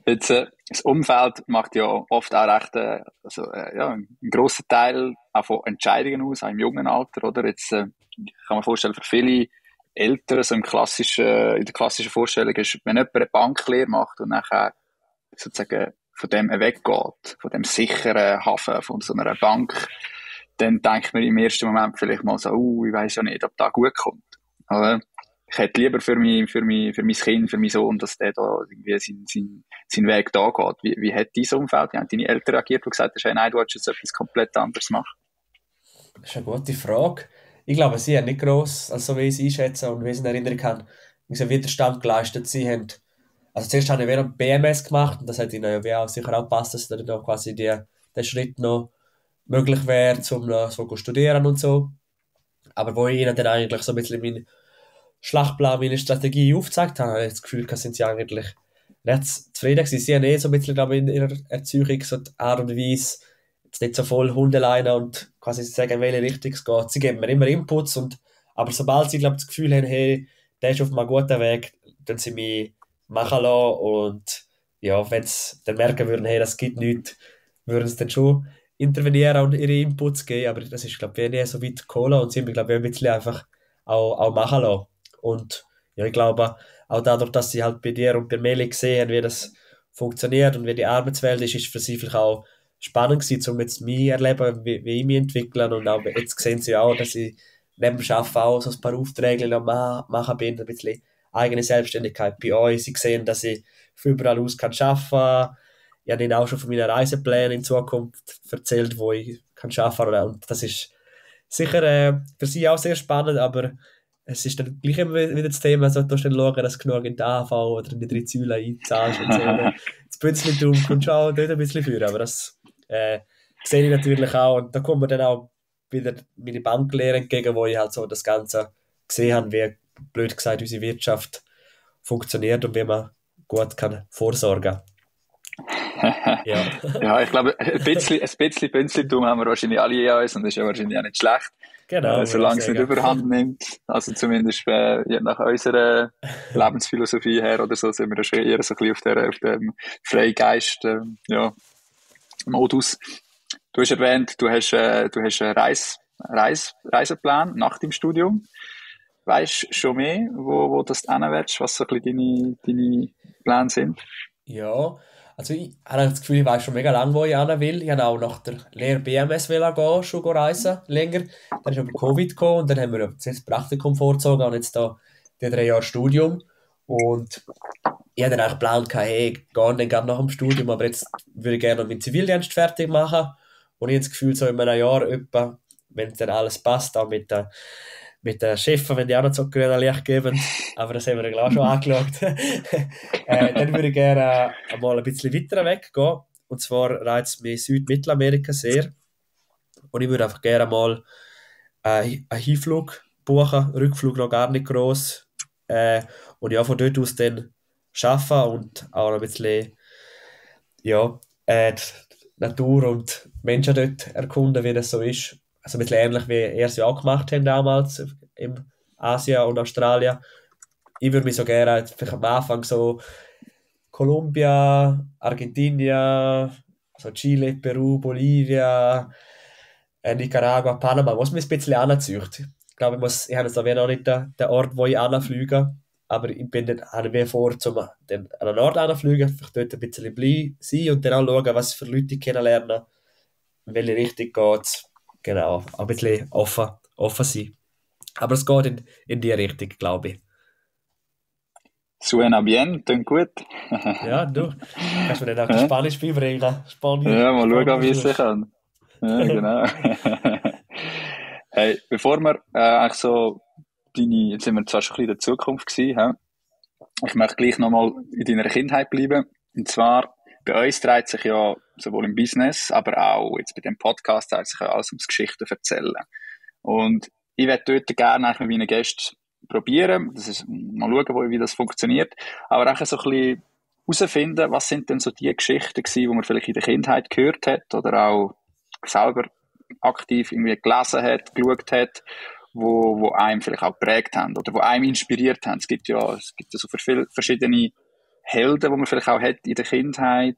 Jetzt, das Umfeld macht ja oft auch recht, ja, einen grossen Teil auch von Entscheidungen aus, auch im jungen Alter, oder? Jetzt, kann man vorstellen, für viele Eltern, so in der klassischen Vorstellung ist, wenn jemand eine Banklehre macht und nachher sozusagen von dem weggeht, von dem sicheren Hafen, von so einer Bank, dann denkt man im ersten Moment vielleicht mal so, ich weiss ja nicht, ob das gut kommt, oder? ich hätte lieber für mein Kind, für meinen Sohn, dass der da irgendwie seinen Weg da geht. Wie hat dein Umfeld, wie haben deine Eltern reagiert, die gesagt haben, hey, nein, du willst jetzt etwas komplett anderes machen? Das ist eine gute Frage. Ich glaube, sie haben nicht gross, also wie ich es einschätze und wie ich es in Erinnerung habe, einen Widerstand geleistet. Sie haben, also zuerst habe ich während BMS gemacht und das hat ihnen ja wie auch sicher auch gepasst, dass dann noch quasi der Schritt noch möglich wäre, um noch so zu studieren und so. Aber wo ich ihnen dann eigentlich so ein bisschen meinen Schlachtplan, meine Strategie aufgezeigt habe, habe ich das Gefühl, da sind sie eigentlich recht zufrieden gewesen. Sie haben so ein bisschen, glaube ich, in ihrer Erziehung so die Art und Weise, jetzt nicht so voll Hundeleine und quasi sagen, in welche Richtung es geht. Sie geben mir immer Inputs, aber sobald sie, glaube ich, das Gefühl haben, hey, der ist auf einem guten Weg, dann sie mich machen lassen und ja, wenn sie dann merken würden, hey, das gibt nichts, würden sie dann schon intervenieren und ihre Inputs geben, aber das ist, glaube ich, nie so weit gekommen und sie haben mich, glaube ich, ein bisschen einfach auch machen lassen. Und ja, ich glaube, auch dadurch, dass sie halt bei dir und bei Meli gesehen haben, wie das funktioniert und wie die Arbeitswelt ist, ist für sie vielleicht auch spannend gewesen, um jetzt mich erleben, wie ich mich entwickle. Und auch jetzt sehen sie auch, dass ich neben dem Arbeiten auch so ein paar Aufträge machen bin, ein bisschen eigene Selbstständigkeit bei euch. Sie sehen, dass ich von überall aus arbeiten kann. Ich habe ihnen auch schon von meinen Reiseplänen in Zukunft erzählt, wo ich arbeiten kann. Und das ist sicher für sie auch sehr spannend, aber es ist dann gleich immer wieder das Thema, so, du musst dann schauen, dass du genug in die AV oder in die 3 Säulen einzahlst und so. Das Bünzli-Tum kommst du auch dort ein bisschen führen, aber das sehe ich natürlich auch. Und da kommt mir dann auch wieder meine Banklehre entgegen, wo ich halt so das Ganze gesehen habe, wie, blöd gesagt, unsere Wirtschaft funktioniert und wie man gut kann vorsorgen. Ja. Ja, ich glaube, ein bisschen Bünzlitum haben wir wahrscheinlich alle in uns und das ist ja wahrscheinlich auch nicht schlecht. Genau, solange es nicht überhand nimmt. Also zumindest nach unserer Lebensphilosophie her oder so, sind wir schon eher so ein bisschen auf dem Freigeist Modus. Du hast erwähnt, du hast einen Reiseplan nach dem Studium. Weißt du schon mehr, wo das hin willst, was so ein bisschen deine Pläne sind? Ja, also ich habe das Gefühl, ich weiß schon mega lange, wo ich hin will. Ich habe auch nach der Lehre BMS gehen, schon reisen, länger. Dann ist aber Covid gekommen und dann haben wir das Praktikum vorgezogen und jetzt da die 3 Jahre Studium. Und ich hatte dann eigentlich geplant, hey, ich gehe dann gerade nach dem Studium, aber jetzt würde ich gerne noch meinen Zivildienst fertig machen. Und ich habe das Gefühl, so in einem Jahr etwa, wenn dann alles passt, auch mit den Chefen, wenn die auch noch so grünes Licht geben, aber das haben wir ja auch schon angeschaut, dann würde ich gerne einmal ein bisschen weiter weggehen. Und zwar reizt mich Südmittelamerika sehr. Und ich würde einfach gerne mal einen Hinflug buchen, Rückflug noch gar nicht gross. Und ja, von dort aus dann arbeiten und auch noch ein bisschen ja, die Natur und Menschen dort erkunden, wie das so ist. Also ein bisschen ähnlich wie ihr es ja auch gemacht haben damals in Asien und Australien. Ich würde mich so gerne vielleicht am Anfang so Kolumbien, Argentinien, also Chile, Peru, Bolivien, Nicaragua, Panama, was mich ein bisschen anzieht. Ich glaube, ich habe jetzt da noch nicht den Ort, wo ich anfliege, aber ich bin dann, habe mir vor, an einen Ort anfliegen, vielleicht dort ein bisschen sein und dann auch schauen, was für Leute ich kennenlernen, in welche Richtung geht es. Genau, auch ein bisschen offen sein. Aber es geht in die Richtung, glaube ich. Suena bien, klingt gut. Ja, du kannst mir dann auch Spanisch beibringen. Spanisch, ja, mal schauen, wie es Spanisch. sich kann. Ja, genau. Hey, bevor wir eigentlich so jetzt sind wir zwar schon ein bisschen in der Zukunft gewesen, he? Ich möchte gleich nochmal in deiner Kindheit bleiben. Und zwar, bei uns dreht sich ja sowohl im Business, aber auch jetzt bei dem Podcast dreht sich ja alles ums Geschichten erzählen. Und ich werde dort gerne eigentlich mit meinen Gästen probieren, das ist, mal schauen, wie das funktioniert, aber auch so ein bisschen herausfinden, was sind denn so die Geschichten gewesen, die man vielleicht in der Kindheit gehört hat oder auch selber aktiv irgendwie gelesen hat, geschaut hat, wo einem vielleicht auch geprägt haben oder wo einem inspiriert haben. Es gibt ja so viele verschiedene Helden, die man vielleicht auch hat in der Kindheit,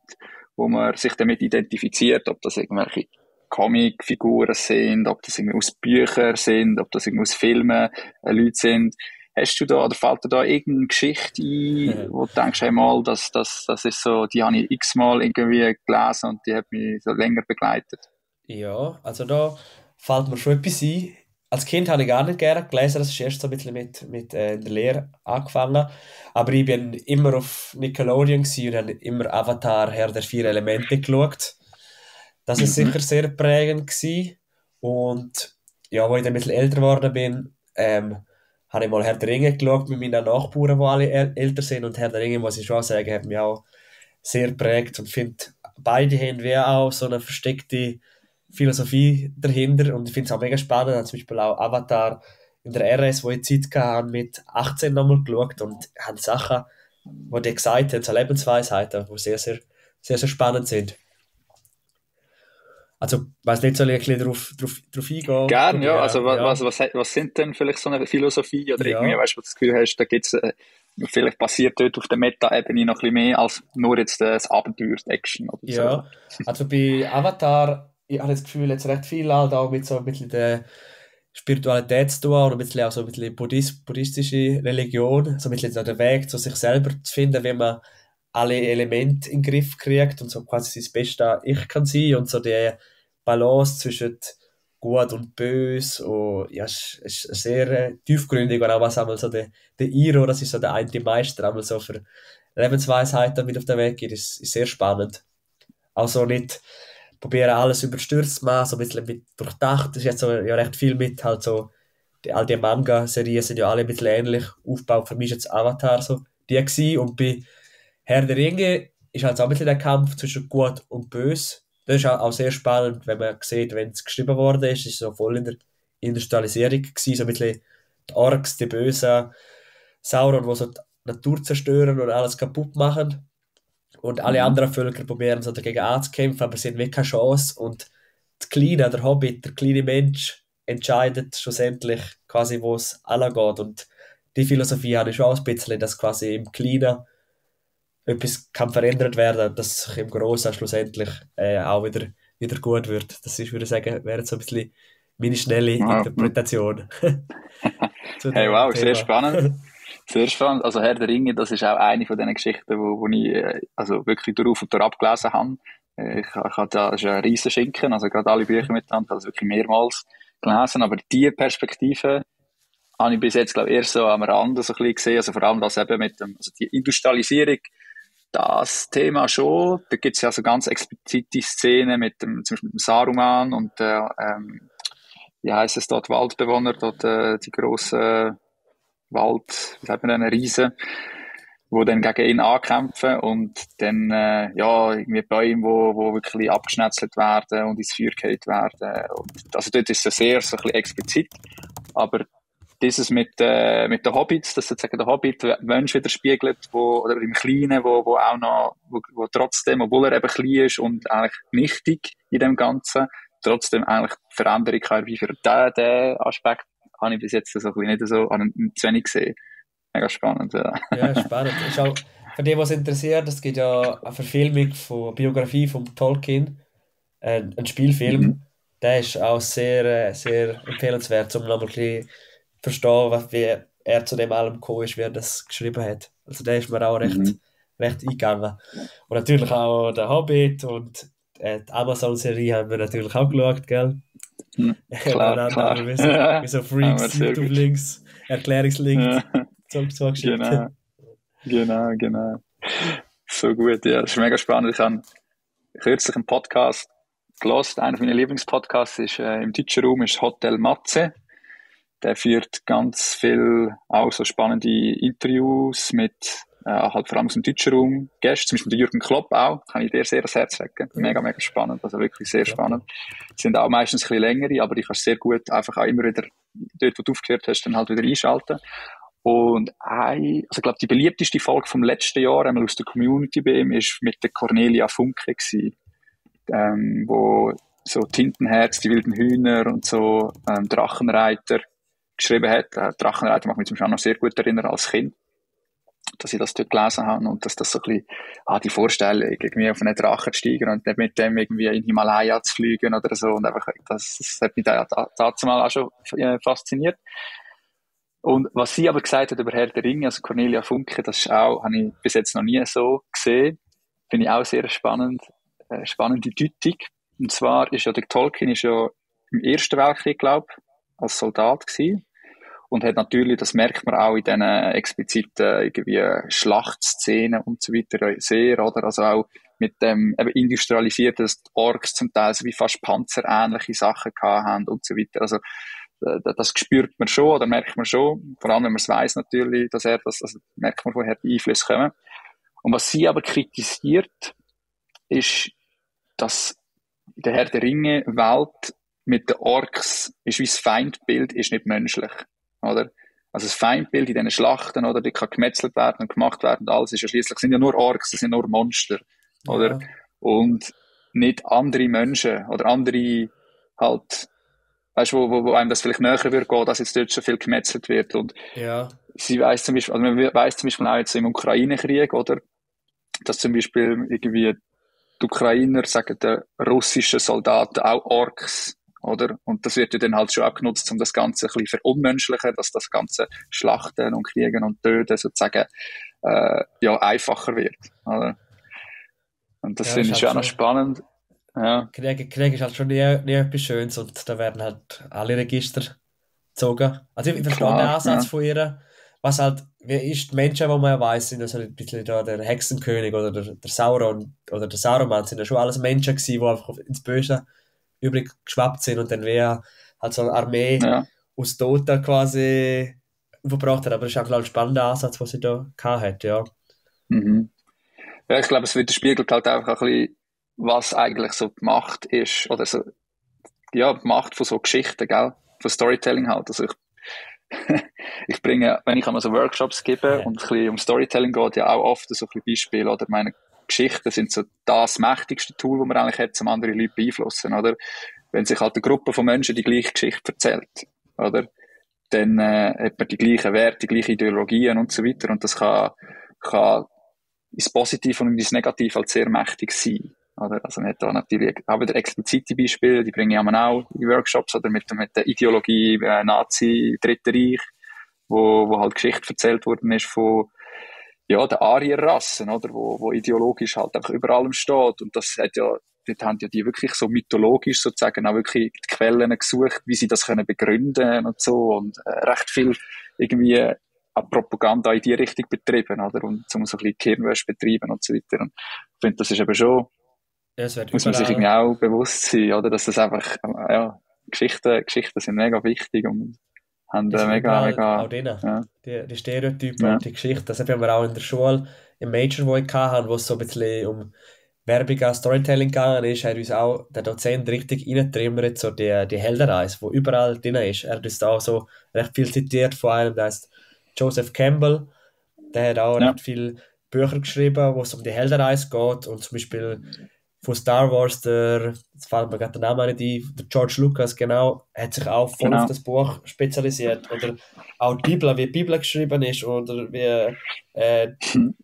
wo man sich damit identifiziert, ob das irgendwelche Comicfiguren sind, ob das irgendwie aus Büchern sind, ob das irgendwie aus Filmen Leute sind. Hast du da, oder fällt dir da irgendeine Geschichte ein, wo du denkst, hey mal, das ist so, die habe ich x-mal irgendwie gelesen und die hat mich so länger begleitet? Ja, also da fällt mir schon etwas ein. als Kind habe ich gar nicht gerne gelesen, das ist erst so ein bisschen mit in der Lehre angefangen. Aber ich bin immer auf Nickelodeon gewesen und habe immer Avatar, Herr der vier Elemente geschaut. Das ist Mhm. sicher sehr prägend gewesen. Und ja, wo ich dann ein bisschen älter geworden bin, habe ich mal Herr der Ringe geschaut mit meinen Nachbarn, die alle älter sind. Und Herr der Ringe, muss ich schon sagen, hat mich auch sehr prägt und finde, beide haben wie auch so eine versteckte Philosophie dahinter und ich finde es auch mega spannend. Ich habe zum Beispiel auch Avatar in der RS, wo ich Zeit hatte, mit 18 nochmal geschaut und haben Sachen, die die gesagt haben, so Lebensweisheiten, die sehr spannend sind. Also, weiß nicht, soll ich ein bisschen drauf eingehen, Gern, ja. Also probieren? Ja, was sind denn vielleicht so eine Philosophie oder irgendwie, ja. weißt du, wo du das Gefühl hast, da gibt's vielleicht passiert dort auf der Meta-Ebene noch ein bisschen mehr als nur jetzt das Abenteuer, die Action oder so. Ja, also bei Avatar, ich habe das Gefühl, jetzt recht viel halt auch mit so ein bisschen der Spiritualität zu tun und ein bisschen auch so ein bisschen buddhistische Religion, so ein bisschen so der Weg zu sich selber zu finden, wie man alle Elemente in den Griff kriegt und so quasi sein beste Ich kann sein und so die Balance zwischen Gut und Böse und ja, es ist sehr tiefgründig und auch was einmal so der Iro, das ist so der eine Meister, einmal so für Lebensweisheiten mit auf den Weg geht, ist sehr spannend. Also nicht probieren alles überstürzt zu machen, so ein bisschen mit durchdacht. Das ist jetzt so ja recht viel mit halt so, all die Manga-Serien sind ja alle ein bisschen ähnlich aufgebaut. Für mich ist jetzt Avatar so die gewesen. Und bei Herr der Ringe ist halt so ein bisschen der Kampf zwischen Gut und Böse. Das ist auch sehr spannend, wenn man sieht, wenn es geschrieben worden ist, ist es so voll in der Industrialisierung gewesen, so ein bisschen die Orks, die Bösen, Sauron, die so die Natur zerstören und alles kaputt machen. Und alle Mhm. anderen Völker probieren so dagegen anzukämpfen, aber sie haben wirklich keine Chance. Und der Kleine, der Hobbit, der kleine Mensch, entscheidet schlussendlich quasi, wo es angeht. Und die Philosophie habe ich schon auch ein bisschen, dass quasi im Kleinen etwas kann verändert werden, dass sich im Großen schlussendlich auch wieder gut wird. Das ist, würde ich sagen, wäre jetzt so ein bisschen meine schnelle Ja, hm. Interpretation zu Hey, dem wow, sehr Thema. spannend. Sehr spannend. Also Herr der Ringe, das ist auch eine von diesen Geschichten, wo ich also wirklich durch und durch abgelesen habe. Ich habe da, das ist ein riesen Schinken, also gerade alle Bücher miteinander, also wirklich mehrmals gelesen. Aber diese Perspektive habe ich bis jetzt, glaube ich, erst so am Rande so ein bisschen gesehen. Also vor allem das eben mit dem, also die Industrialisierung, das Thema schon. Da gibt es ja so ganz explizite Szenen mit dem, zum Beispiel mit dem Saruman und wie heißt es dort, Waldbewohner, dort die grossen Wald, wie sagt man denn, Riesen, wo dann gegen ihn ankämpfen und dann, ja, irgendwie Bäume, wo wirklich abgeschnetzelt werden und ins Feuer gehalten werden. Und, also dort ist es sehr, so ein bisschen explizit. Aber dieses mit den Hobbits, dass sozusagen der Hobbit Mensch widerspiegelt, oder im Kleinen, wo auch noch, wo trotzdem, obwohl er eben klein ist und eigentlich nichtig in dem Ganzen, trotzdem eigentlich Veränderung kann herbeiführen. Den Aspekt habe ich bis jetzt so ein bisschen nicht so, habe ich zu wenig gesehen. Mega spannend, ja. Ja, spannend. Ist auch für die, was interessiert, es gibt ja eine Verfilmung von Biografie von Tolkien, ein Mhm. Spielfilm. Der ist auch sehr empfehlenswert, um nochmal ein bisschen zu verstehen, wie er zu dem allem gekommen ist, wie er das geschrieben hat. Also der ist mir auch Mhm. recht eingegangen. Und natürlich auch der Hobbit und die Amazon-Serie haben wir natürlich auch geschaut, gell? Mhm. Klar, Nebeneinander klar. haben wir Ja, wie so haben wir Freaks, sehr gut. YouTube-Links, Erklärungslinks Ja, zugeschickt. genau, genau. So gut, ja. Das ist mega spannend. Ich habe kürzlich einen Podcast gelost. Einer meiner Lieblingspodcasts ist im deutschen Raum ist Hotel Matze. Der führt ganz viel auch so spannende Interviews mit halt vor allem aus dem deutschen Raum Gästen, zum Beispiel der Jürgen Klopp auch, kann ich dir sehr ans Herz legen. Mega, mega spannend, also wirklich sehr Klappt. spannend. Sind auch meistens ein bisschen längere, aber ich kann sehr gut einfach auch immer wieder dort, wo du aufgehört hast, dann halt wieder einschalten. Und also ich glaube, die beliebteste Folge vom letzten Jahr, einmal aus der Community bei ihm, ist mit der Cornelia Funke gewesen, wo so Tintenherz, die wilden Hühner und so Drachenreiter geschrieben hat. Drachenreiter macht mich zum Beispiel auch noch sehr gut erinnern als Kind, dass ich das dort gelesen habe und dass das so ein bisschen, die Vorstellung, irgendwie auf einen Drachen zu steigen und dann mit dem irgendwie in Himalaya zu fliegen oder so und einfach, das hat mich da dazu mal auch schon fasziniert. Und was sie aber gesagt hat über Herr der Ringe, also Cornelia Funke, das ist auch, habe ich bis jetzt noch nie so gesehen, finde ich auch sehr spannend, spannende Deutung. Und zwar ist ja der Tolkien ist ja im Ersten Weltkrieg, glaube ich, als Soldat gewesen. Und hat natürlich, das merkt man auch in diesen expliziten irgendwie Schlachtszenen und so weiter sehr, oder? Also auch mit dem eben industrialisierten, dass die Orks zum Teil so wie fast panzerähnliche Sachen gehabt haben und so weiter. Also das spürt man schon oder merkt man schon, vor allem wenn man es weiss natürlich, dass also merkt man, woher die Einflüsse kommen. Und was sie aber kritisiert, ist, dass in der Herr der Ringe Welt mit den Orks ist wie das Feindbild ist nicht menschlich. Oder? Also das Feindbild in diesen Schlachten, oder, die kann gemetzelt werden und gemacht werden und alles ist ja schliesslich, sind ja nur Orks, das sind nur Monster, oder? Ja. Und nicht andere Menschen oder andere halt, weißt du, wo einem das vielleicht näher würde gehen, dass jetzt dort schon viel gemetzelt wird. Und ja. Sie weiss zum Beispiel, also man weiss zum Beispiel auch jetzt im Ukraine-Krieg, oder? Dass zum Beispiel irgendwie die Ukrainer sagen den russischen Soldaten auch Orks, oder? Und das wird ja dann halt schon auch genutzt, um das Ganze ein bisschen verunmenschlichen, dass das ganze Schlachten und Kriegen und Töten sozusagen, ja, einfacher wird, oder? Und das finde ich auch noch spannend. Ja. Krieg ist halt schon nie etwas Schönes und da werden halt alle Register gezogen. Also ich verstehe den Ansatz von ihr, was halt, wie ist die Menschen, die man ja weiss, sind ja so ein bisschen da der Hexenkönig oder der Sauron oder der Sauroman, sind ja schon alles Menschen gewesen, die einfach ins Böse übrig geschwappt sind und dann wäre halt so eine Armee aus Toten quasi verbracht hat. Aber das ist auch ein spannender Ansatz, was sie da gehabt hat, ja. Mhm. Ja, ich glaube, es widerspiegelt halt einfach ein bisschen, was eigentlich so die Macht ist, oder so, ja, die Macht von so Geschichten, gell? Von Storytelling halt. Also ich bringe, wenn ich einmal so Workshops gebe und ein bisschen um Storytelling geht, ja auch oft so ein bisschen Beispiele, oder meine Geschichten sind so das mächtigste Tool, das man eigentlich hat, um andere Leute beeinflussen, oder? Wenn sich halt eine Gruppe von Menschen die gleiche Geschichte erzählt, oder? Dann hat man die gleichen Werte, die gleichen Ideologien und so weiter, und das kann ins Positive und ins Negative halt sehr mächtig sein. Oder? Also man hat da natürlich auch wieder explizite Beispiele, die bringe ich auch in Workshops, oder mit der Ideologie Nazi, Dritte Reich, wo halt Geschichte erzählt worden ist von ja, der Arierrassen, oder, wo ideologisch halt einfach über allem steht. Und das hat ja, dort haben ja die wirklich so mythologisch sozusagen auch wirklich die Quellen gesucht, wie sie das können begründen und so, und recht viel irgendwie auch Propaganda in die Richtung betrieben, oder, und so ein bisschen Hirnwäsche betreiben und so weiter. Und ich finde, das ist eben schon, muss man sich irgendwie auch bewusst sein, oder, dass das einfach, ja, Geschichten sind mega wichtig und haben mega auch denen, die Stereotypen und die Geschichten. Das haben wir auch in der Schule, im Major, wo ich hatte, wo es so ein bisschen um Werbung und Storytelling gegangen ist, hat uns auch der Dozent richtig reingetrimmert, so die Heldenreise, wo überall drin ist. Er hat uns da auch so recht viel zitiert von einem, der heißt Joseph Campbell. Der hat auch recht viele Bücher geschrieben, wo es um die Heldenreise geht, und zum Beispiel von Star Wars, jetzt fällt mir gerade der Name nicht ein, der George Lucas, genau, hat sich auch voll auf das Buch spezialisiert. Oder auch die Bibel, wie die Bibel geschrieben ist, oder wie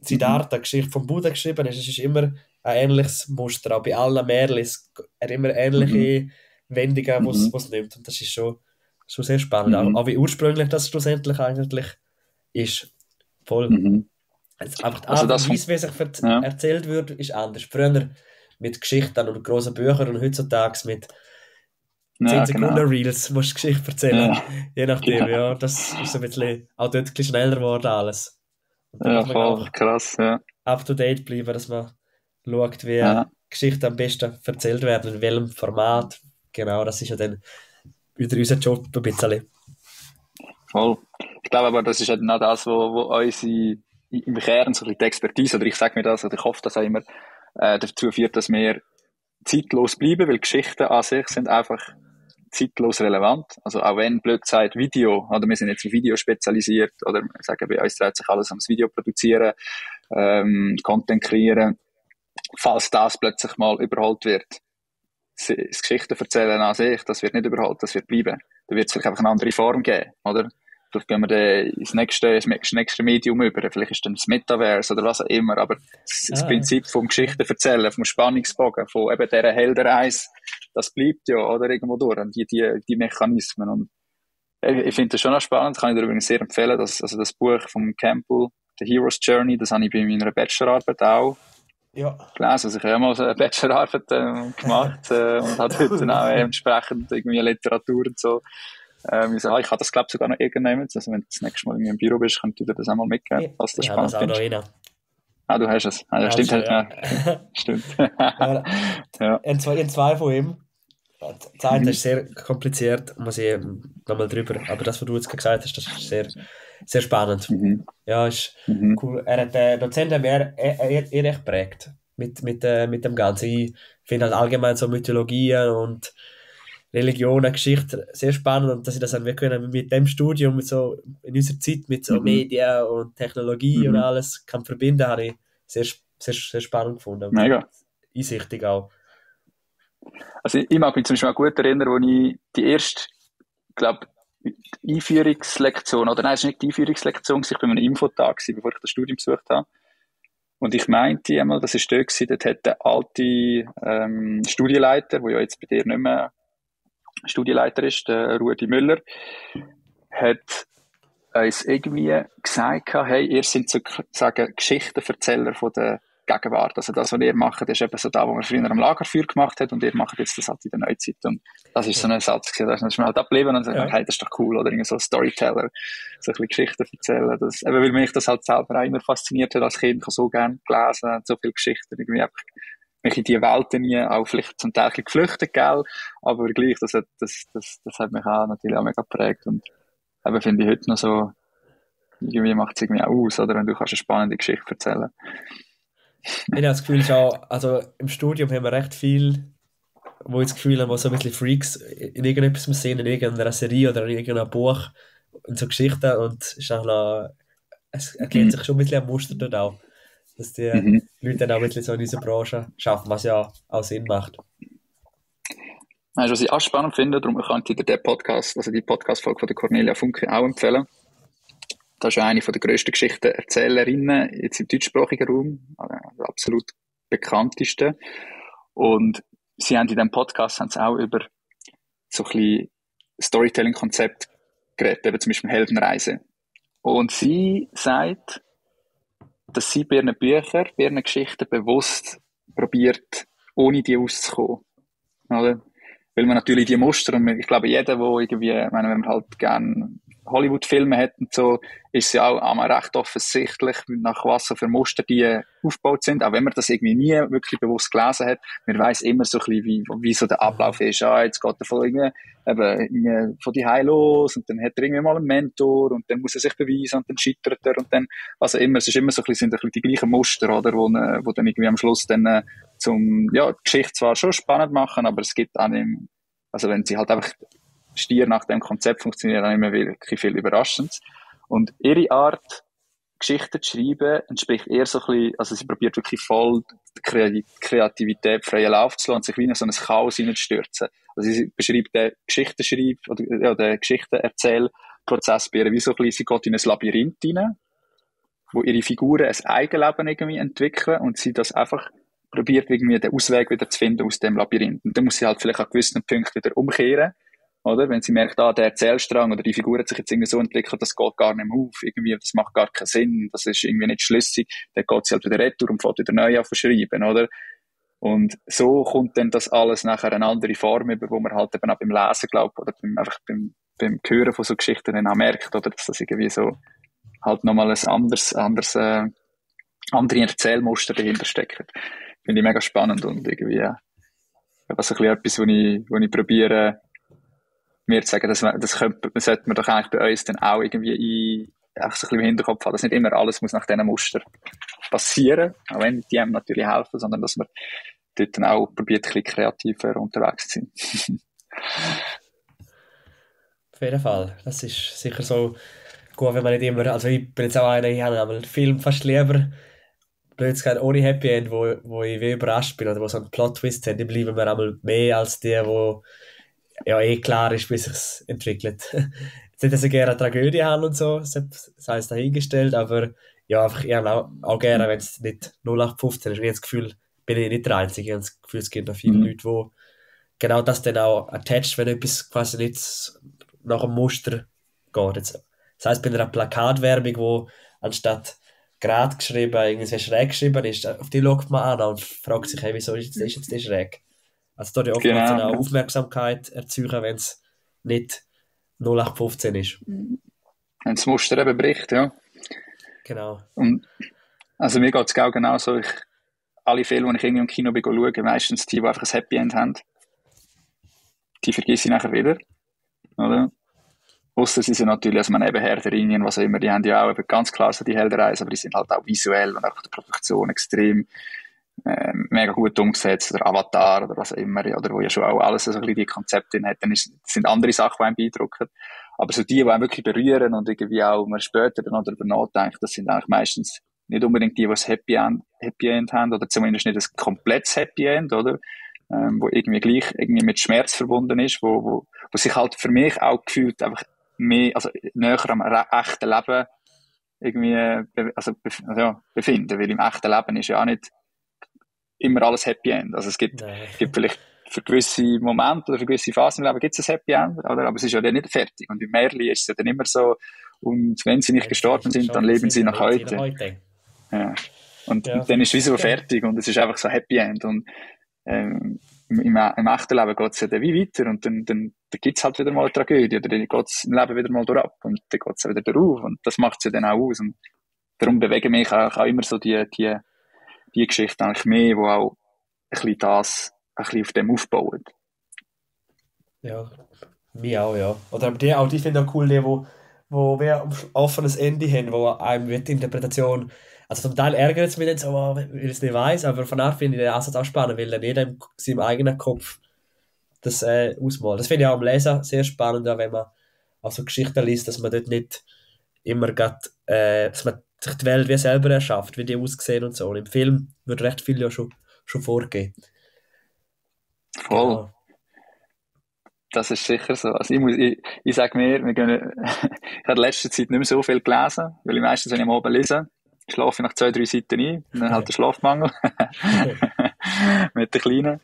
Siddhartha, Geschichte vom Buddha geschrieben ist. Es ist immer ein ähnliches Muster, auch bei allen Märchen. Er hat immer ähnliche Wendungen, die es nimmt. Und das ist schon sehr spannend. Auch wie ursprünglich das schlussendlich eigentlich ist. Voll. Also einfach die Art und Weise, wie sich erzählt wird, ist anders. Früher mit Geschichten oder grossen Büchern und heutzutage mit 10 Sekunden Reels musst du Geschichte erzählen. Ja. Je nachdem, ja. Das ist so ein bisschen auch dort ein bisschen schneller geworden alles. Und ja, voll krass, ja. Up to date bleiben, dass man schaut, wie Geschichten am besten erzählt werden, in welchem Format. Genau, das ist ja dann wieder unser Job ein bisschen. Voll. Ich glaube aber, das ist ja dann auch das, wo unsere im Kern so ein bisschen die Expertise, oder ich sage mir das, oder ich hoffe, dass auch immer dazu führt, dass wir zeitlos bleiben, weil Geschichten an sich sind einfach zeitlos relevant. Also auch wenn, blöd gesagt, Video, oder wir sind jetzt auf Video spezialisiert, oder wir sagen, bei uns dreht sich alles ums Video produzieren, Content kreieren. Falls das plötzlich mal überholt wird, das Geschichten erzählen an sich, das wird nicht überholt, das wird bleiben. Da wird es vielleicht einfach eine andere Form geben, oder? Vielleicht gehen wir dann ins nächste Medium über. Vielleicht ist dann das Metaverse oder was auch immer. Aber das Prinzip vom Geschichten erzählen, vom Spannungsbogen, von eben dieser Heldenreise, das bleibt ja, oder, irgendwo durch. Und die Mechanismen. Und ich finde das schon noch spannend. Das kann ich dir übrigens sehr empfehlen. Das Buch von Campbell, The Hero's Journey, das habe ich bei meiner Bachelorarbeit auch gelesen. Also ich habe mal eine Bachelorarbeit gemacht und habe heute dann auch entsprechend irgendwie Literatur und so Ich habe das, glaube ich, sogar noch irgendjemand. Also, wenn du das nächste Mal im Büro bist, könnt ihr das auch mal mitgeben, was das spannend das auch noch rein. Ah, du hast es. Ah, ja, stimmt. Ja. Stimmt. Ja. Zwei von ihm. Das eine ist sehr kompliziert, muss ich nochmal drüber. Aber das, was du jetzt gesagt hast, das ist sehr, sehr spannend. Ja, ist cool. Der Dozent hat mir recht geprägt mit dem Ganzen. Ich finde halt allgemein so Mythologien und Religionen, Geschichte sehr spannend, und dass ich das dann wirklich mit dem Studium, mit so, in unserer Zeit mit so Medien und Technologie und alles kann verbinden, habe ich sehr, sehr, sehr spannend gefunden. Mega. Einsichtig auch. Also ich mag mich zum Beispiel auch gut erinnern, wo ich die erste, glaube Einführungslektion, oder nein, es war nicht die Einführungslektion, ich war bei einem Infotag, bevor ich das Studium besucht habe. Und ich meinte einmal, das war dort gewesen, dort hat der alte Studienleiter, der ja jetzt bei dir nicht mehr Studienleiter ist, der Rudi Müller, hat uns irgendwie gesagt, hey, ihr seid sozusagen Geschichtenverzähler von der Gegenwart. Also das, was ihr macht, ist eben so da, wo man früher am Lagerfeuer gemacht hat, und ihr macht jetzt das halt in der Neuzeit. Und das ist so ein Satz gewesen. Da ist man halt abgeblieben und sagt, hey, das ist doch cool, oder irgendwie so Storyteller, so ein bisschen Geschichten erzählen. Das, eben, weil mich das halt selber auch immer fasziniert hat als Kind. Ich habe so gerne gelesen, so viele Geschichten, irgendwie einfach mich in die Welten nie, auch vielleicht zum Teil geflüchtet, gell? Aber gleich, das hat mich auch natürlich auch mega geprägt, und eben finde ich heute noch so, irgendwie macht es irgendwie auch aus, oder, wenn du kannst eine spannende Geschichte erzählen. Ich habe das Gefühl, also im Studium haben wir recht viel, wo ich das Gefühl habe, wo so ein bisschen Freaks in irgendetwas sehen, in irgendeiner Serie oder in irgendeinem Buch, und so Geschichten, und es erkennt sich schon ein bisschen am Muster dort auch, dass die Leute dann auch ein bisschen so in dieser Branche arbeiten, was ja auch Sinn macht. Weißt du, was ich auch spannend finde, darum kann ich dir den Podcast, also die Podcast-Folge von der Cornelia Funke auch empfehlen. Das ist eine der grössten Geschichtenerzählerinnen jetzt im deutschsprachigen Raum, also absolut bekannteste. Und sie haben in diesem Podcast auch über so ein bisschen Storytelling-Konzept geredet, eben zum Beispiel Heldenreise. Und sie sagt, dass sie bei ihren Büchern, bei ihren Geschichten bewusst probiert, ohne die auszukommen. Oder? Weil man natürlich die Muster, und ich glaube, jeder, der irgendwie, wenn man halt gerne Hollywood-Filme hat und so, ist es ja auch einmal recht offensichtlich, nach was so für Muster die aufgebaut sind. Auch wenn man das irgendwie nie wirklich bewusst gelesen hat, man weiss immer so ein bisschen, wie so der Ablauf ist. Jetzt geht er von die Hause los, und dann hat er irgendwie mal einen Mentor, und dann muss er sich beweisen, und dann scheitert er, und dann, also immer, es ist immer so ein bisschen, sind ein bisschen die gleichen Muster, oder, wo dann irgendwie am Schluss dann, die Geschichte zwar schon spannend machen, aber es gibt auch nicht, also wenn sie halt einfach stier nach dem Konzept funktioniert, dann immer wirklich viel Überraschendes. Und ihre Art, Geschichten zu schreiben, entspricht eher so ein bisschen, also sie probiert wirklich voll die Kreativität freien Lauf zu lassen und sich wie in so ein Chaos hineinzustürzen. Also sie beschreibt den den Geschichtenerzählprozess bei ihr wie so ein bisschen, sie geht in ein Labyrinth hinein, wo ihre Figuren ein Eigenleben irgendwie entwickeln, und sie das einfach probiert, irgendwie den Ausweg wieder zu finden aus dem Labyrinth. Und dann muss sie halt vielleicht an gewissen Punkten wieder umkehren, oder? Wenn sie merkt, der Erzählstrang oder die Figur hat sich jetzt irgendwie so entwickelt, das geht gar nicht mehr auf, irgendwie, das macht gar keinen Sinn, das ist irgendwie nicht schlüssig, dann geht sie halt wieder retour und fängt wieder neu an zu schreiben, oder? Und so kommt dann das alles nachher eine andere Form über, wo man halt eben auch beim Lesen, glaubt, oder beim Hören von so Geschichten dann auch merkt, oder? Dass das irgendwie so halt nochmal andere Erzählmuster dahinter stecken. Finde ich mega spannend, und irgendwie, was ein bisschen etwas, wo ich probiere, mir zu sagen, das sollte man doch eigentlich bei uns dann auch irgendwie einfach so ein bisschen im Hinterkopf haben, dass nicht immer alles muss nach diesen Muster passieren, auch wenn die einem natürlich helfen, sondern dass man dort dann auch probiert, ein bisschen kreativer unterwegs zu sein. Auf jeden Fall. Das ist sicher so gut, wenn man nicht immer, also ich bin jetzt auch einer, ich habe einen Film fast lieber, blöd gesagt, ohne Happy End, wo ich wie überrascht bin, oder wo so einen Plot-Twist haben, die bleiben mir einmal mehr als die, wo ja klar ist, wie sich's entwickelt. Jetzt nicht, dass ich gerne eine Tragödie habe und so, das heisst dahingestellt, aber ja, einfach, ich habe auch gerne, wenn es nicht 0815 ist. Ich habe das Gefühl, bin ich nicht der Einzige. Ich habe das Gefühl, es gibt noch viele Leute, die genau das dann auch attached, wenn etwas quasi nicht nach einem Muster geht. Jetzt, das heisst, bei einer Plakatwerbung, wo anstatt gerade geschrieben, irgendwie schräg geschrieben ist, auf die schaut man an und fragt sich, hey, wieso ist jetzt die schräg? Also da die oftmals auch Aufmerksamkeit erzeugen, wenn es nicht 0815 ist. Wenn das Muster eben bricht, ja. Genau. Und, also mir geht es genau so. Alle Filme, die ich irgendwie im Kino schaue, meistens die einfach ein Happy End haben, die vergesse ich nachher wieder, oder? Ausser sie sind natürlich, also man eben Herr der Ringe, was auch immer, die haben ja auch eben ganz klar so die Heldenreise, aber die sind halt auch visuell und auch die Produktion extrem mega gut umgesetzt, oder Avatar oder was auch immer, oder wo ja schon auch alles so ein bisschen die Konzepte hat, dann sind andere Sachen, die einen beeindrucken. Aber so die einen wirklich berühren und irgendwie auch man später dann noch darüber nachdenkt, das sind eigentlich meistens nicht unbedingt die ein Happy End haben, oder zumindest nicht ein komplettes Happy End, oder? Wo irgendwie gleich irgendwie mit Schmerz verbunden ist, wo sich halt für mich auch gefühlt einfach mehr, also näher am echten Leben irgendwie befinden, weil im echten Leben ist ja auch nicht immer alles Happy End. Also es gibt vielleicht für gewisse Momente oder für gewisse Phasen im Leben gibt es ein Happy End, oder? Aber es ist ja dann nicht fertig. Und im Märchen ist es ja dann immer so, und wenn sie nicht gestorben sind, dann leben sie noch heute. Ja. Und dann ist es wie so fertig und es ist einfach so Happy End. Und im echten Leben geht es ja dann wie weiter und dann gibt es halt wieder mal eine Tragödie oder dann geht es im Leben wieder mal durch ab und dann geht es wieder durch und das macht es ja dann auch aus. Und darum bewegen mich auch immer so die Geschichte eigentlich mehr, die auch ein bisschen auf dem aufbauen. Ja, mir auch, ja. Oder die finde ich auch cool, die wir ein offenes Ende haben, wo einem wird die Interpretation, also zum Teil ärgert es mich dann so, weil ich es nicht weiss, aber von daher finde ich den Ansatz auch spannend, weil dann jeder in seinem eigenen Kopf das ausmalt. Das finde ich auch am Lesen sehr spannend, auch wenn man auch so Geschichten liest, dass man dort nicht immer dass man sich die Welt wie selber erschafft, wie die aussehen und so. Und im Film wird recht viel ja schon vorgehen. Voll. Genau. Das ist sicher so. Also ich sage mir, ich habe in letzter Zeit nicht mehr so viel gelesen, weil ich meistens, wenn ich am Abend lese, schlafe ich nach 2-3 Seiten ein und dann halt der Schlafmangel mit den Kleinen.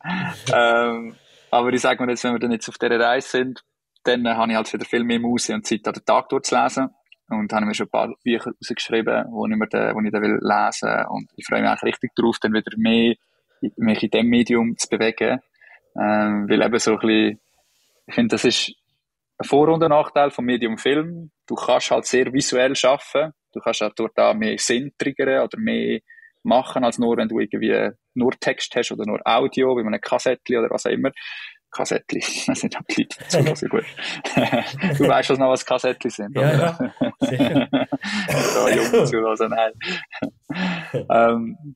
Aber ich sage mir jetzt, wenn wir dann jetzt auf dieser Reise sind, dann habe ich halt wieder viel mehr Muße und Zeit, an den Tag durchzulesen. Und habe mir schon ein paar Bücher rausgeschrieben, die ich dann lesen will. Und ich freue mich eigentlich richtig darauf, dann wieder mehr mich in diesem Medium zu bewegen. Weil eben so ein bisschen, ich finde, das ist ein Vor- und ein Nachteil vom Medium Film. Du kannst halt sehr visuell arbeiten. Du kannst auch dort auch mehr Sinn triggern oder mehr machen, als nur, wenn du irgendwie nur Text hast oder nur Audio, wie man ein Kassettchen oder was auch immer. Kassettchen, ich weiß nicht, ob die Leute zuhören, gut. Du weißt was noch, was Kassettchen sind, oder? Ja, sicher. Da jung zuhören, nein.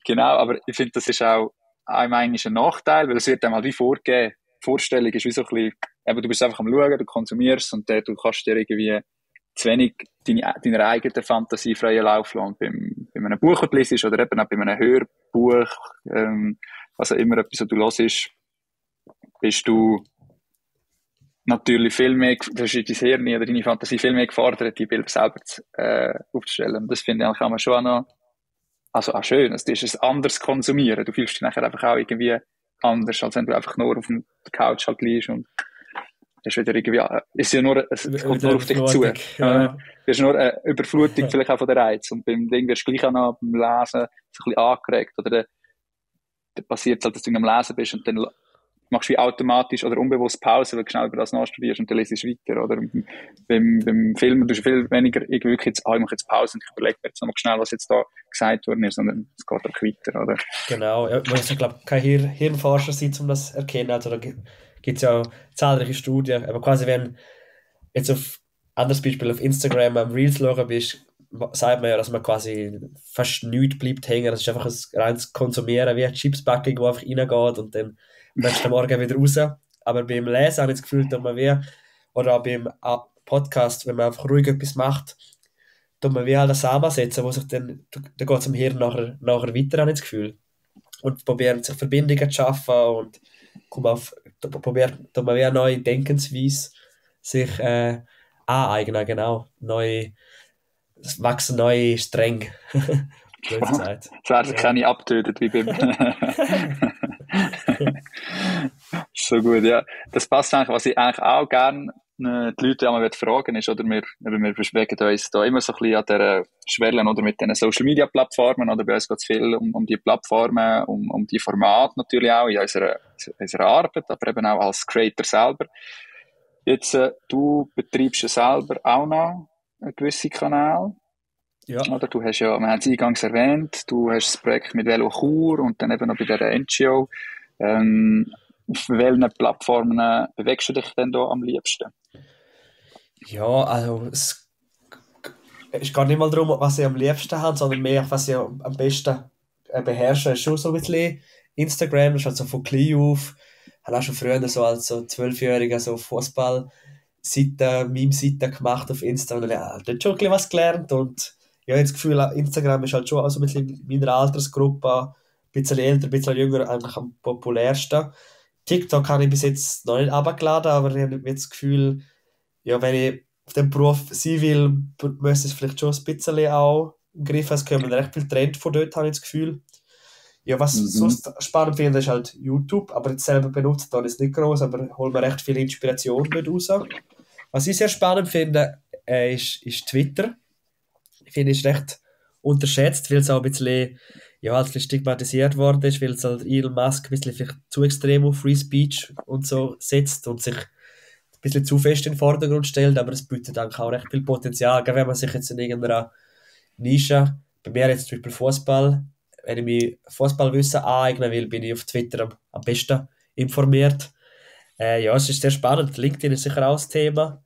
Genau, aber ich finde, das ist auch eigentlich ein Nachteil, weil es wird einem halt wie vorgegeben. Die Vorstellung ist wie so ein bisschen, eben, du bist einfach am Schauen, du konsumierst und du kannst dir irgendwie zu wenig deiner eigenen Fantasie freien Lauf lassen. Und bei einem Buch, das du liest, oder eben auch bei einem Hörbuch, was auch immer etwas, was du hörst, bist du natürlich viel mehr, das ist dein Hirn oder deine Fantasie viel mehr gefordert, die Bilder selber aufzustellen. Und das finde ich eigentlich auch schon noch, also auch schön. Es ist ein anderes Konsumieren. Du fühlst dich nachher einfach auch irgendwie anders, als wenn du einfach nur auf der Couch halt liegst und das ist wieder irgendwie, es kommt nur auf dich zu. Ja. Das ist nur eine Überflutung vielleicht auch von der Reiz. Und beim Ding wirst du gleich auch noch beim Lesen so ein bisschen angeregt. Oder dann passiert es halt, dass du am Lesen bist und dann machst du wie automatisch oder unbewusst Pause, weil du schnell über das nachstudierst und dann lesest du weiter. Oder beim Film tust du viel weniger wirklich jetzt, ich mache jetzt Pause und ich überlege mir jetzt nochmal schnell, was jetzt da gesagt worden ist, sondern es geht einfach weiter, oder? Genau, ja, man muss ja, glaube ich, kein Hirnforscher sein, um das zu erkennen. Also da gibt es ja zahlreiche Studien, aber quasi wenn jetzt auf anderes Beispiel auf Instagram am Reels schauen bist, sagt man ja, dass man quasi fast nichts bleibt hängen. Das ist einfach ein reines Konsumieren, wie eine Chipspackung, die einfach reingeht und dann möchtest du am Morgen wieder raus. Aber beim Lesen habe ich das Gefühl, dass man wie, oder auch beim Podcast, wenn man einfach ruhig etwas macht, tut man wie halt einen Samen setzen, wo sich dann geht es im Hirn nachher weiter, habe ich das Gefühl. Und probieren sich Verbindungen zu schaffen und probiert man wie eine neue Denkensweise sich aneignen, genau. Es wachsen neue Stränge. Es werden keine abgetötet wie beim so gut, ja. Das passt eigentlich, was ich eigentlich auch gerne die Leute einmal fragen ist, oder wir bewegen uns da immer so ein bisschen an der Schwelle, oder mit den Social Media Plattformen, oder bei uns geht es viel um die Plattformen, um die Formate natürlich auch in unserer Arbeit, aber eben auch als Creator selber. Jetzt, du betreibst ja selber auch noch einen gewissen Kanal. Ja. Oder? Du hast ja, wir haben es eingangs erwähnt, du hast das Projekt mit Velo Chur und dann eben noch bei der NGO. Auf welchen Plattformen bewegst du dich denn da am liebsten? Ja, also es geht nicht mal darum, was ich am liebsten habe, sondern mehr, was ich am besten beherrsche. Es ist schon so ein bisschen Instagram, das ist halt so von klein auf. Ich habe auch schon früher so als so 12-Jähriger so Fußball-Seiten, Meme-Seiten gemacht auf Insta und ja, dort schon ein bisschen was gelernt und ja, ich habe das Gefühl, Instagram ist halt schon auch so ein bisschen in meiner Altersgruppe, ein bisschen älter, ein bisschen jünger, eigentlich am populärsten. TikTok habe ich bis jetzt noch nicht runtergeladen, aber ich habe jetzt das Gefühl, ja, wenn ich auf den Beruf sein will, müsste es vielleicht schon ein bisschen auch im Griff haben. Es kommen recht viele Trends von dort, habe ich das Gefühl. Ja, was sonst spannend finde, ist halt YouTube, aber jetzt selber benutzt, da ist nicht groß, aber holt mir recht viel Inspiration dort raus. Was ich sehr spannend finde, ist Twitter. Ich finde, es ist recht unterschätzt, weil es auch ein bisschen, ja, halt ein bisschen stigmatisiert worden ist, weil es halt Elon Musk ein bisschen vielleicht zu extrem auf Free Speech und so setzt und sich ein bisschen zu fest in den Vordergrund stellt, aber es bietet dann auch recht viel Potenzial, gerade wenn man sich jetzt in irgendeiner Nische, bei mir jetzt zum Beispiel Fußball, wenn ich mich Fußballwissen aneignen will, bin ich auf Twitter am besten informiert. Ja, es ist sehr spannend. LinkedIn ist sicher auch das Thema.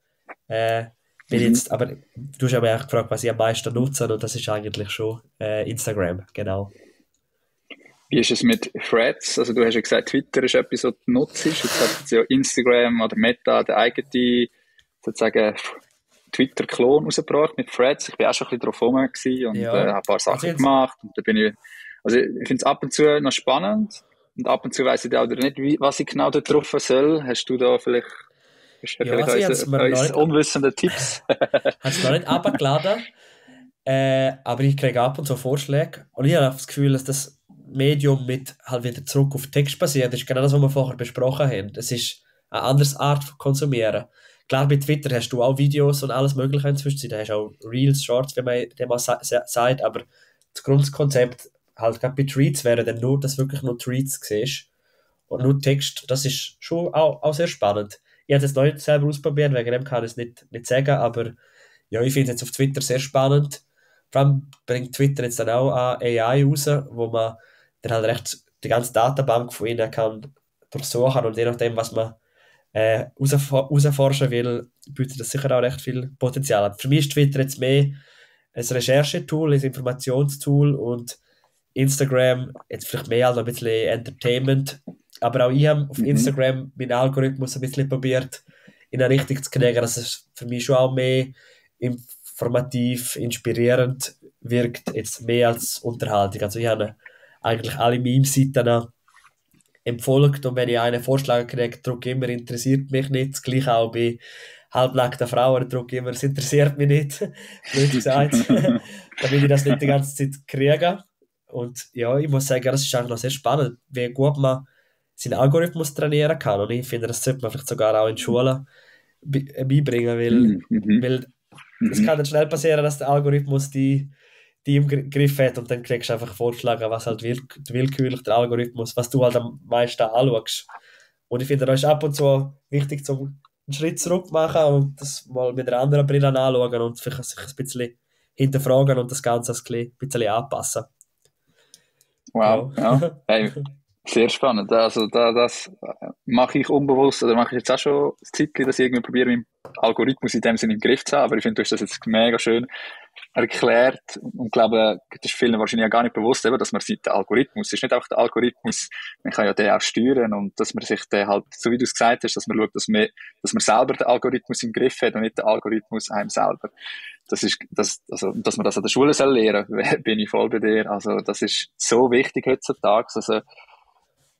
Bin jetzt, aber du hast aber auch gefragt, was ich am meisten nutze, und das ist eigentlich schon Instagram, genau. Wie ist es mit Threads? Also du hast ja gesagt, Twitter ist etwas, was du nutzt. Jetzt hat jetzt ja Instagram oder Meta den eigenen, sozusagen, Twitter-Klon rausgebracht mit Threads. Ich bin auch schon ein bisschen drauf herum gewesen und Ja, habe ein paar also Sachen jetzt, gemacht. Und da bin ich, also ich finde es ab und zu noch spannend und ab und zu weiss ich auch nicht, was ich genau da drauf soll. Hast du da vielleicht, hast du ja, vielleicht also ich habe es mir noch uns nicht, unwissende Tipps? hab's noch nicht runtergeladen, aber ich kriege ab und zu Vorschläge und ich habe das Gefühl, dass das Medium mit halt wieder zurück auf Text basiert ist, genau das, was wir vorher besprochen haben. Es ist eine andere Art von Konsumieren. Klar, bei Twitter hast du auch Videos und alles Mögliche inzwischen, da hast du auch Reels, Shorts, wie man dem auch sagt, aber das Grundkonzept halt gerade bei Tweets wäre dann nur, dass wirklich nur Tweets siehst und nur Text, das ist schon auch sehr spannend. Ich habe es noch nicht selber ausprobiert, wegen dem kann ich es nicht sagen, aber ja, ich finde es jetzt auf Twitter sehr spannend. Vor allem bringt Twitter jetzt dann auch eine AI raus, wo man dann halt recht die ganze Datenbank von ihnen kann durchsuchen und je nachdem, was man herausforschen will, bietet das sicher auch recht viel Potenzial. Aber für mich ist Twitter jetzt mehr ein Recherchetool, ein Informationstool und Instagram jetzt vielleicht mehr als ein bisschen Entertainment. Aber auch ich habe auf Instagram meinen Algorithmus ein bisschen probiert, in eine Richtung zu kriegen, dass es für mich schon auch mehr informativ, inspirierend wirkt, jetzt mehr als Unterhaltung. Also ich habe eigentlich alle Meme-Seiten empfohlen und wenn ich einen Vorschlag kriege, drücke ich immer, interessiert mich nicht. Das gleiche auch bei halbnackten Frauen, drücke ich immer, es interessiert mich nicht. Blöd gesagt. Damit ich das nicht die ganze Zeit kriege. Und ja, ich muss sagen, das ist eigentlich noch sehr spannend, wie gut man seinen Algorithmus trainieren kann. Und ich finde, das sollte man vielleicht sogar auch in Schulen beibringen, weil es kann dann schnell passieren, dass der Algorithmus die im Griff hat und dann kriegst du einfach Vorschläge, was halt willkürlich der Algorithmus, was du halt am meisten anschaust. Und ich finde, da ist ab und zu wichtig, zum einen Schritt zurück machen und das mal mit einer anderen Brille anschauen und vielleicht sich ein bisschen hinterfragen und das Ganze ein bisschen anpassen. Wow, ja. Ja. Hey, sehr spannend. Also das mache ich unbewusst, oder mache ich jetzt auch schon ein Zeitchen, dass ich irgendwie probiere, meinen Algorithmus in dem Sinne im Griff zu haben. Aber ich finde, du hast das jetzt mega schön erklärt und glaube, das ist vielen wahrscheinlich auch gar nicht bewusst, eben, dass man sieht, der Algorithmus ist nicht einfach der Algorithmus, man kann ja den auch steuern und dass man sich den halt, so wie du es gesagt hast, dass man schaut, dass man selber den Algorithmus im Griff hat und nicht der Algorithmus einem selber. Also, dass man das an der Schule soll lernen, bin ich voll bei dir. Also, das ist so wichtig heutzutage. Also,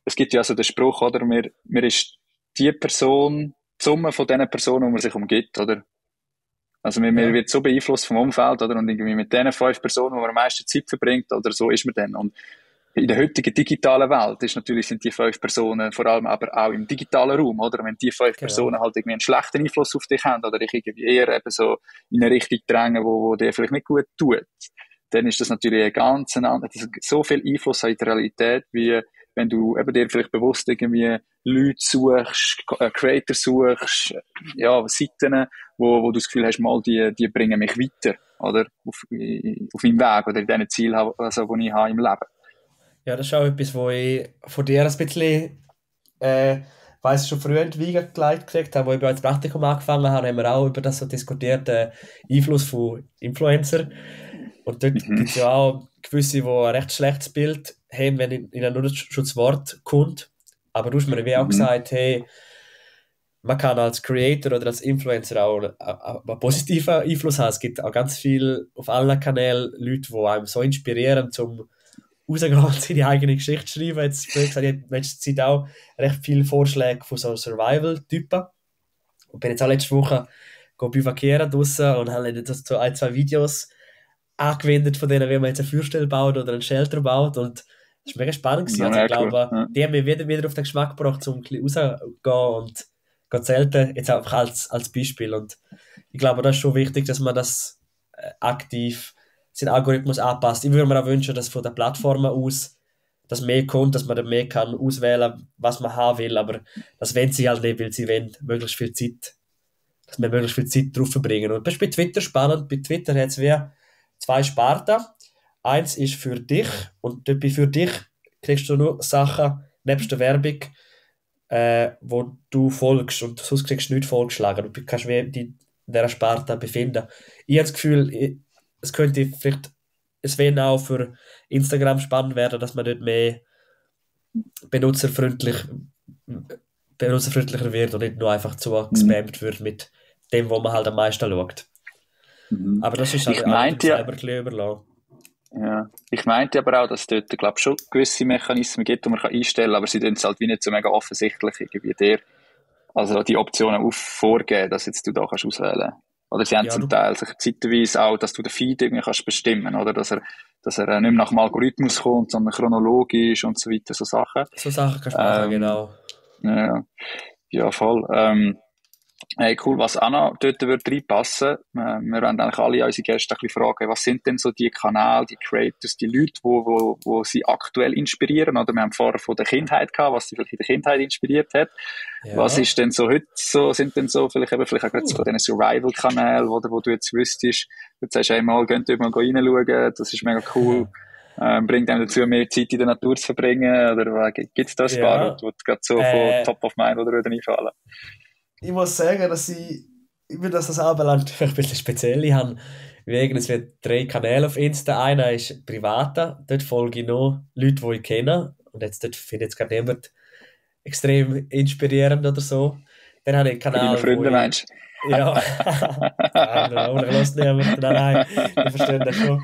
es gibt ja so den Spruch, oder? Man ist die Person, die Summe von den Personen, die man sich umgibt, oder? Also, man Ja. wird so beeinflusst vom Umfeld, oder? Und irgendwie mit den 5 Personen, wo man am meisten Zeit verbringt, oder so ist man dann. Und in der heutigen digitalen Welt sind die 5 Personen vor allem aber auch im digitalen Raum, oder? Wenn die 5 Genau. Personen halt irgendwie einen schlechten Einfluss auf dich haben, oder dich irgendwie eher eben so in eine Richtung drängen, wo dir vielleicht nicht gut tut, dann ist das natürlich ein ganz anderer, so viel Einfluss auf die Realität, wie wenn du eben dir vielleicht bewusst irgendwie Leute suchst, Creator suchst, ja, Seiten, wo du das Gefühl hast, mal, die bringen mich weiter, oder? Auf meinem Weg, oder in diesen Zielen, also, die ich habe im Leben. Ja, das ist auch etwas, wo ich von dir ein bisschen, weiss schon früher in die Wiege gelegt gekriegt habe, wo ich als Praktikum angefangen habe, haben wir auch über das so diskutiert, Einfluss von Influencer. Und dort gibt es ja auch gewisse, die ein recht schlechtes Bild haben, wenn ihnen nur schon das Wort kommt. Aber du hast mir wie auch gesagt, hey, man kann als Creator oder als Influencer auch einen positiven Einfluss haben. Es gibt auch ganz viel auf allen Kanälen Leute, die einem so inspirieren, zum rausgehen und seine eigene Geschichte schreiben. Jetzt, wie gesagt, ich habe in letzter Zeit auch recht viele Vorschläge von so Survival-Typen. Und bin jetzt auch letzte Woche bivakieren draussen und habe jetzt so ein, zwei Videos angewendet von denen, wie man jetzt eine Feuerstelle baut oder einen Shelter baut. Und das war mega spannend gewesen. Also ich glaube, die haben mich wieder auf den Geschmack gebracht, um ein bisschen rauszugehen und zelten, jetzt einfach als Beispiel. Und ich glaube, das ist schon wichtig, dass man das aktiv seinen Algorithmus anpasst. Ich würde mir auch wünschen, dass von der Plattform aus das mehr kommt, dass man dann mehr kann auswählen, was man haben will, aber das wollen sie halt nicht, weil sie wollen möglichst viel Zeit, dass wir möglichst viel Zeit drauf verbringen. Und das ist bei Twitter spannend. Bei Twitter hat es wie 2 Sparten. Eins ist für dich und dort für dich kriegst du nur Sachen nebst der Werbung, wo du folgst und sonst kriegst du nichts vorgeschlagen. Du kannst wie in dieser Sparte befinden. Ich habe das Gefühl, es könnte vielleicht, es wäre auch für Instagram spannend werden, dass man dort mehr benutzerfreundlicher wird und nicht nur einfach gespammt wird mit dem, wo man halt am meisten schaut. Aber das ist halt selber ein bisschen überlassen. Ja, ich meinte aber auch, dass es dort, glaube ich, schon gewisse Mechanismen gibt, die man einstellen kann, aber sie tun es halt wie nicht so mega offensichtlich irgendwie dir, also die Optionen vorgeben, dass jetzt du da kannst auswählen. Oder sie haben zum Teil sich zeitweise auch, dass du den Feed irgendwie kannst bestimmen, oder? Dass er nicht mehr nach dem Algorithmus kommt, sondern chronologisch und so weiter, so Sachen. So Sachen kannst du machen, genau. Ja, voll. Hey, cool, was auch noch dort wird reinpassen. Wir werden eigentlich alle unsere Gäste ein bisschen fragen, was sind denn so die Kanäle, die Creators, die Leute, wo sie aktuell inspirieren? Oder wir haben vorher von der Kindheit gehabt, was sie vielleicht in der Kindheit inspiriert hat. Ja. Was ist denn so heute so, sind denn so, vielleicht auch gerade so diesen Survival-Kanäle, oder, wo du jetzt wüsstest, du sagst einmal, geht dort mal reinschauen, das ist mega cool. Bringt einem dazu, mehr Zeit in der Natur zu verbringen? Oder gibt's da ein paar, die gerade so von Top of Mind oder einfallen? Ich muss sagen, dass ich über das anbelangt ein bisschen speziell habe. Es wird 3 Kanäle auf Insta. Einer ist privater, dort folge ich noch Leute, die ich kenne. Und jetzt dort finde ich jetzt gerade niemand extrem inspirierend oder so. Dann habe ich einen Kanal. Für deine Freunde meinst du? Ja. Nein, ich lasse niemanden. Nein, ich verstehe das schon.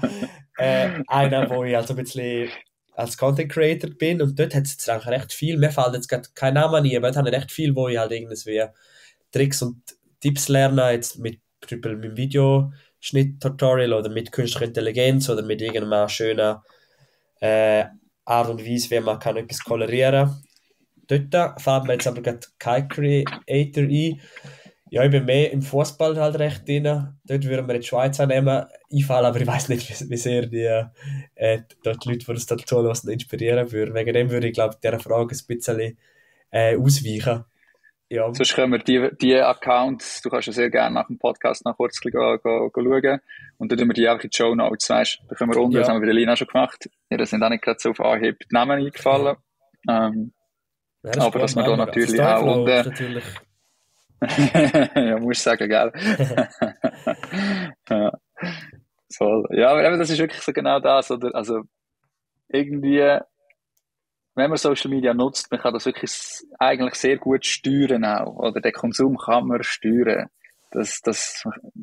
Einer, wo ich also ein bisschen als Content Creator bin. Und dort hat es jetzt eigentlich recht viel. Mir fällt jetzt gerade kein Name an, aber dort habe ich recht viel, wo ich halt irgendwie Tricks und Tipps lernen, jetzt mit dem Videoschnitt-Tutorial oder mit künstlicher Intelligenz oder mit irgendeiner schönen Art und Weise, wie man kann etwas kolorieren kann. Dort fällt mir jetzt aber gerade kein Creator ein. Ja, ich bin mehr im Fußball halt recht drin. Dort würden wir jetzt Schweiz nehmen, einfallen, aber ich weiß nicht, wie sehr die dort die Leute, die uns da zulassen, inspirieren würden. Wegen dem würde ich, glaube ich, dieser Frage ein bisschen ausweichen. Ja. Sonst können wir die Accounts, du kannst ja sehr gerne nach dem Podcast noch kurz schauen und dann tun wir die einfach in die Shownotes, weißt du. Da können wir unten, das haben wir bei der Lina schon gemacht. Ja, das sind auch nicht gerade so auf Anhieb die Namen eingefallen. Ja, aber dass wir da natürlich auch unten... ja, musst du sagen, gell? Ja. Voll. Ja, aber eben, das ist wirklich so genau das, oder? Also, irgendwie, wenn man Social Media nutzt, man kann das wirklich eigentlich sehr gut steuern auch, oder? Den Konsum kann man steuern.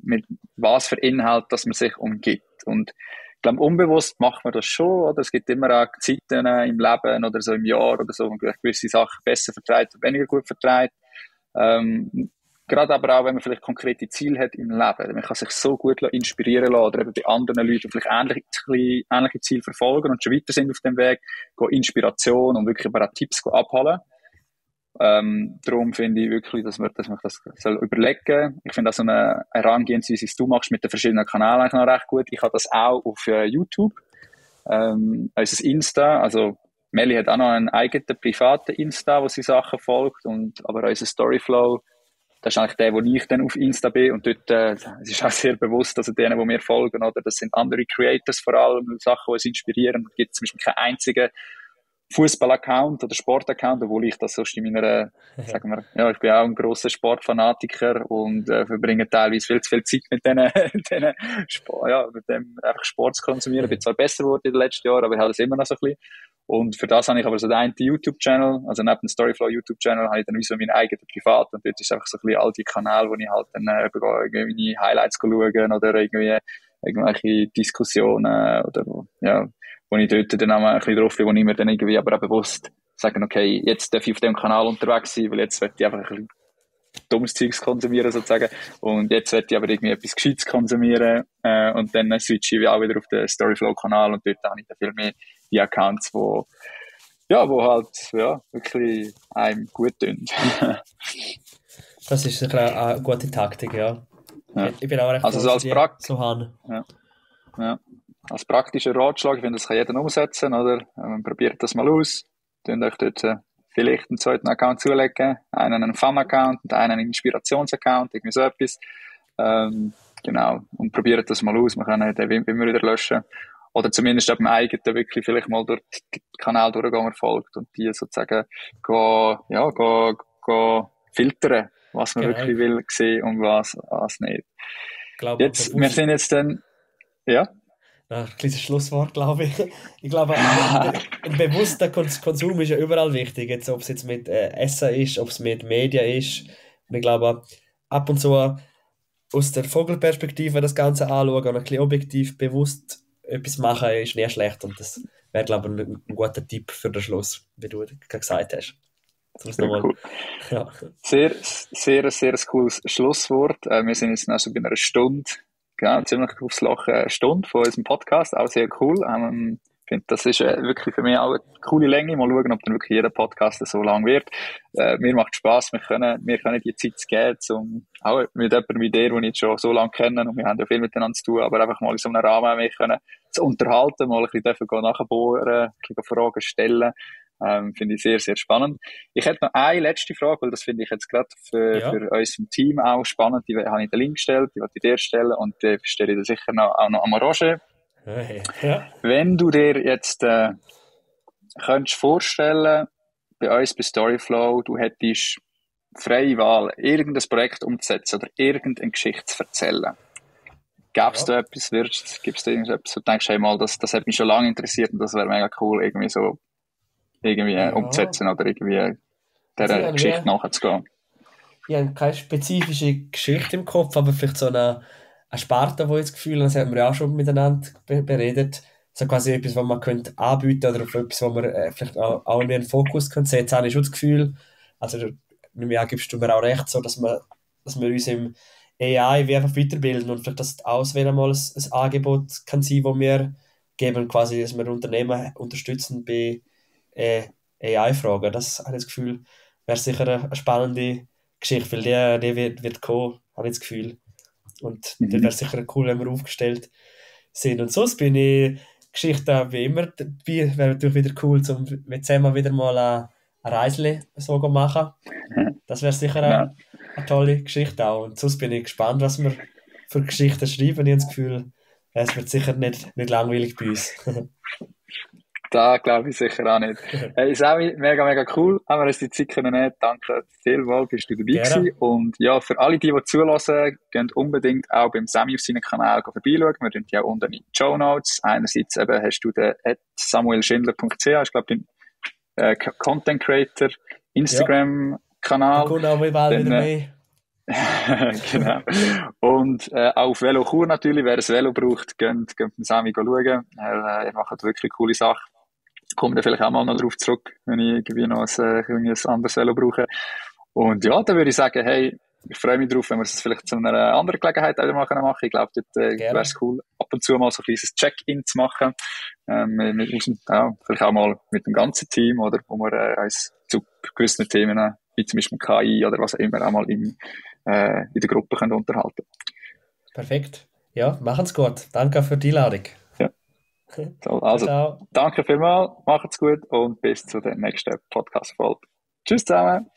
Mit was für Inhalt, dass man sich umgibt. Und ich glaube, unbewusst macht man das schon, oder? Es gibt immer auch Zeiten im Leben oder so im Jahr oder so, wo man gewisse Sachen besser vertreibt oder weniger gut vertreibt. Gerade aber auch, wenn man vielleicht konkrete Ziele hat im Leben. Man kann sich so gut inspirieren lassen oder eben bei anderen Leuten, die vielleicht ähnliche Ziele verfolgen und schon weiter sind auf dem Weg, Inspiration und wirklich aber auch Tipps abholen. Darum finde ich wirklich, dass man das soll überlegen. Ich finde auch so eine Herangehensweise, wie du machst mit den verschiedenen Kanälen eigentlich noch recht gut. Ich habe das auch auf YouTube. Unser Insta, also Melli hat auch noch einen eigenen privaten Insta, wo sie Sachen folgt, aber unser Storyflow, das ist eigentlich der, wo ich dann auf Insta bin, und dort, es ist auch sehr bewusst, also denen, die mir folgen, oder, das sind andere Creators vor allem, Sachen, die uns inspirieren. Es gibt zum Beispiel keinen einzigen Fußball-Account oder Sport-Account, obwohl ich das sonst in meiner, sagen wir, ja, ich bin auch ein grosser Sportfanatiker und verbringe teilweise viel zu viel Zeit mit denen Sport, ja, mit dem einfach Sport zu konsumieren. Ich bin zwar besser geworden in den letzten Jahren, aber ich habe das immer noch so ein bisschen. Und für das habe ich aber so den einen YouTube-Channel, also neben dem Storyflow YouTube-Channel, habe ich dann wie so meinen eigenen Privat, und dort ist einfach so ein bisschen all die Kanäle, wo ich halt dann irgendwie meine Highlights schauen oder irgendwie irgendwelche Diskussionen oder ja, wo ich dort dann auch mal ein bisschen drauf bin, wo ich mir dann irgendwie aber auch bewusst sagen, okay, jetzt darf ich auf dem Kanal unterwegs sein, weil jetzt will ich einfach ein bisschen dummes Zeugs konsumieren sozusagen, und jetzt will ich aber irgendwie etwas Gescheites konsumieren, und dann switche ich auch wieder auf den Storyflow-Kanal, und dort habe ich dann viel mehr die Accounts, wo halt, ja, wirklich einem gut tun. Das ist sicher eine gute Taktik, ja. Ja. Ich bin auch recht also so als so haben. Ja. Als praktischer Ratschlag, ich finde, das kann jeder umsetzen, oder? Probiert das mal aus. Könnt euch dort vielleicht einen zweiten Account zulegen, einen Fun-Account und einen Inspirations-Account, irgendwie so etwas. Genau. Und probiert das mal aus. Man kann den immer wieder löschen. Oder zumindest ab dem eigenen wirklich vielleicht mal durch den Kanal durchgehen, folgt, und die sozusagen go filtern, was man wirklich will sehen und was nicht. Wir sind jetzt dann, ja? Ein kleines Schlusswort, glaube ich. Ich glaube, ein bewusster Konsum ist ja überall wichtig. Jetzt, ob es jetzt mit Essen ist, ob es mit Medien ist. Und ich glaube, ab und zu aus der Vogelperspektive das Ganze anschauen und ein bisschen objektiv bewusst etwas machen, ist nicht schlecht. Und das wäre, glaube ich, ein guter Tipp für den Schluss, wie du gerade gesagt hast. Sehr cool. Ja. Sehr cooles Schlusswort. Wir sind jetzt also bei einer Stunde, genau, ziemlich aufs Loch, eine Stunde von unserem Podcast, auch sehr cool. Ich finde, das ist wirklich für mich auch eine coole Länge. Mal schauen, ob dann wirklich jeder Podcast so lang wird. Mir macht Spass, wir können die Zeit geben, um auch mit jemandem wie dir, den ich jetzt schon so lange kenne, und wir haben ja viel miteinander zu tun, aber einfach mal in so einem Rahmen mich können zu unterhalten, mal ein bisschen nachbohren, ein bisschen Fragen stellen. Finde ich sehr, sehr spannend. Ich hätte noch eine letzte Frage, weil das finde ich jetzt gerade für uns im Team auch spannend. Die habe ich den Link gestellt, die wollte ich dir stellen, und die stelle ich dir sicher auch noch am Roger. Ja. Wenn du dir jetzt könntest vorstellen, bei uns bei Storyflow, du hättest freie Wahl, irgendein Projekt umzusetzen oder irgendeine Geschichte zu erzählen. Gäbe es da etwas, gibt es da irgendetwas, wo du denkst, hey mal, das hat mich schon lange interessiert und das wäre mega cool, irgendwie umzusetzen oder irgendwie dieser Geschichte nachzugehen? Ich habe keine spezifische Geschichte im Kopf, aber vielleicht so eine Sparte, wo ich das Gefühl habe, das haben wir ja auch schon miteinander beredet, so quasi etwas, was man könnte anbieten oder auf etwas, wo man vielleicht auch irgendwie einen Fokus könnte setzen. Jetzt habe ich schon das Gefühl, also mir gibst du mir auch recht, so, dass wir uns im AI wie einfach weiterbilden und vielleicht das auswählen mal ein Angebot kann sein, wo wir geben, quasi, dass wir Unternehmen unterstützen bei AI-Fragen. Das habe ich das Gefühl, wäre sicher eine spannende Geschichte, weil die wird kommen, habe ich das Gefühl. Und das wäre sicher cool, wenn wir aufgestellt sind. Und sonst bin ich Geschichten wie immer dabei. Wäre natürlich wieder cool, um zusammen wieder mal eine Reise so machen. Das wäre sicher eine tolle Geschichte auch. Und sonst bin ich gespannt, was wir für Geschichten schreiben. Ich habe das Gefühl, es wird sicher nicht langweilig bei uns. Da glaube ich sicher auch nicht. Hey, Sammy, mega, mega cool. Haben wir uns die Zeit können nehmen. Danke vielmals, bist du dabei gewesen. Und ja, für alle, die zulassen, könnt unbedingt auch beim Sammy auf seinem Kanal vorbeischauen. Wir tun die auch unten in die Shownotes. Einerseits eben hast du den samuelschindler.ch, ich glaube, den Content Creator Instagram-Kanal. Da kommt auch überall wieder mehr. Genau. Und auch auf Velo Chur natürlich, wer ein Velo braucht, geht mit Sammy schauen. Er macht wirklich coole Sachen. Komme dann vielleicht auch mal noch drauf zurück, wenn ich irgendwie noch ein anderes Velo brauche. Und ja, dann würde ich sagen, hey, ich freue mich drauf, wenn wir es vielleicht zu einer anderen Gelegenheit auch mal machen. Ich glaube, dort wäre es cool, ab und zu mal so ein kleines Check-in zu machen. Vielleicht auch mal mit dem ganzen Team, oder wo wir uns zu gewissen Themen, wie zum Beispiel KI oder was auch immer, auch mal in der Gruppe können unterhalten. Perfekt. Ja, machen's gut. Danke für die Einladung. Ja. So, also, Ciao. danke vielmals, macht's gut und bis zur nächsten Podcast-Folge. Tschüss zusammen.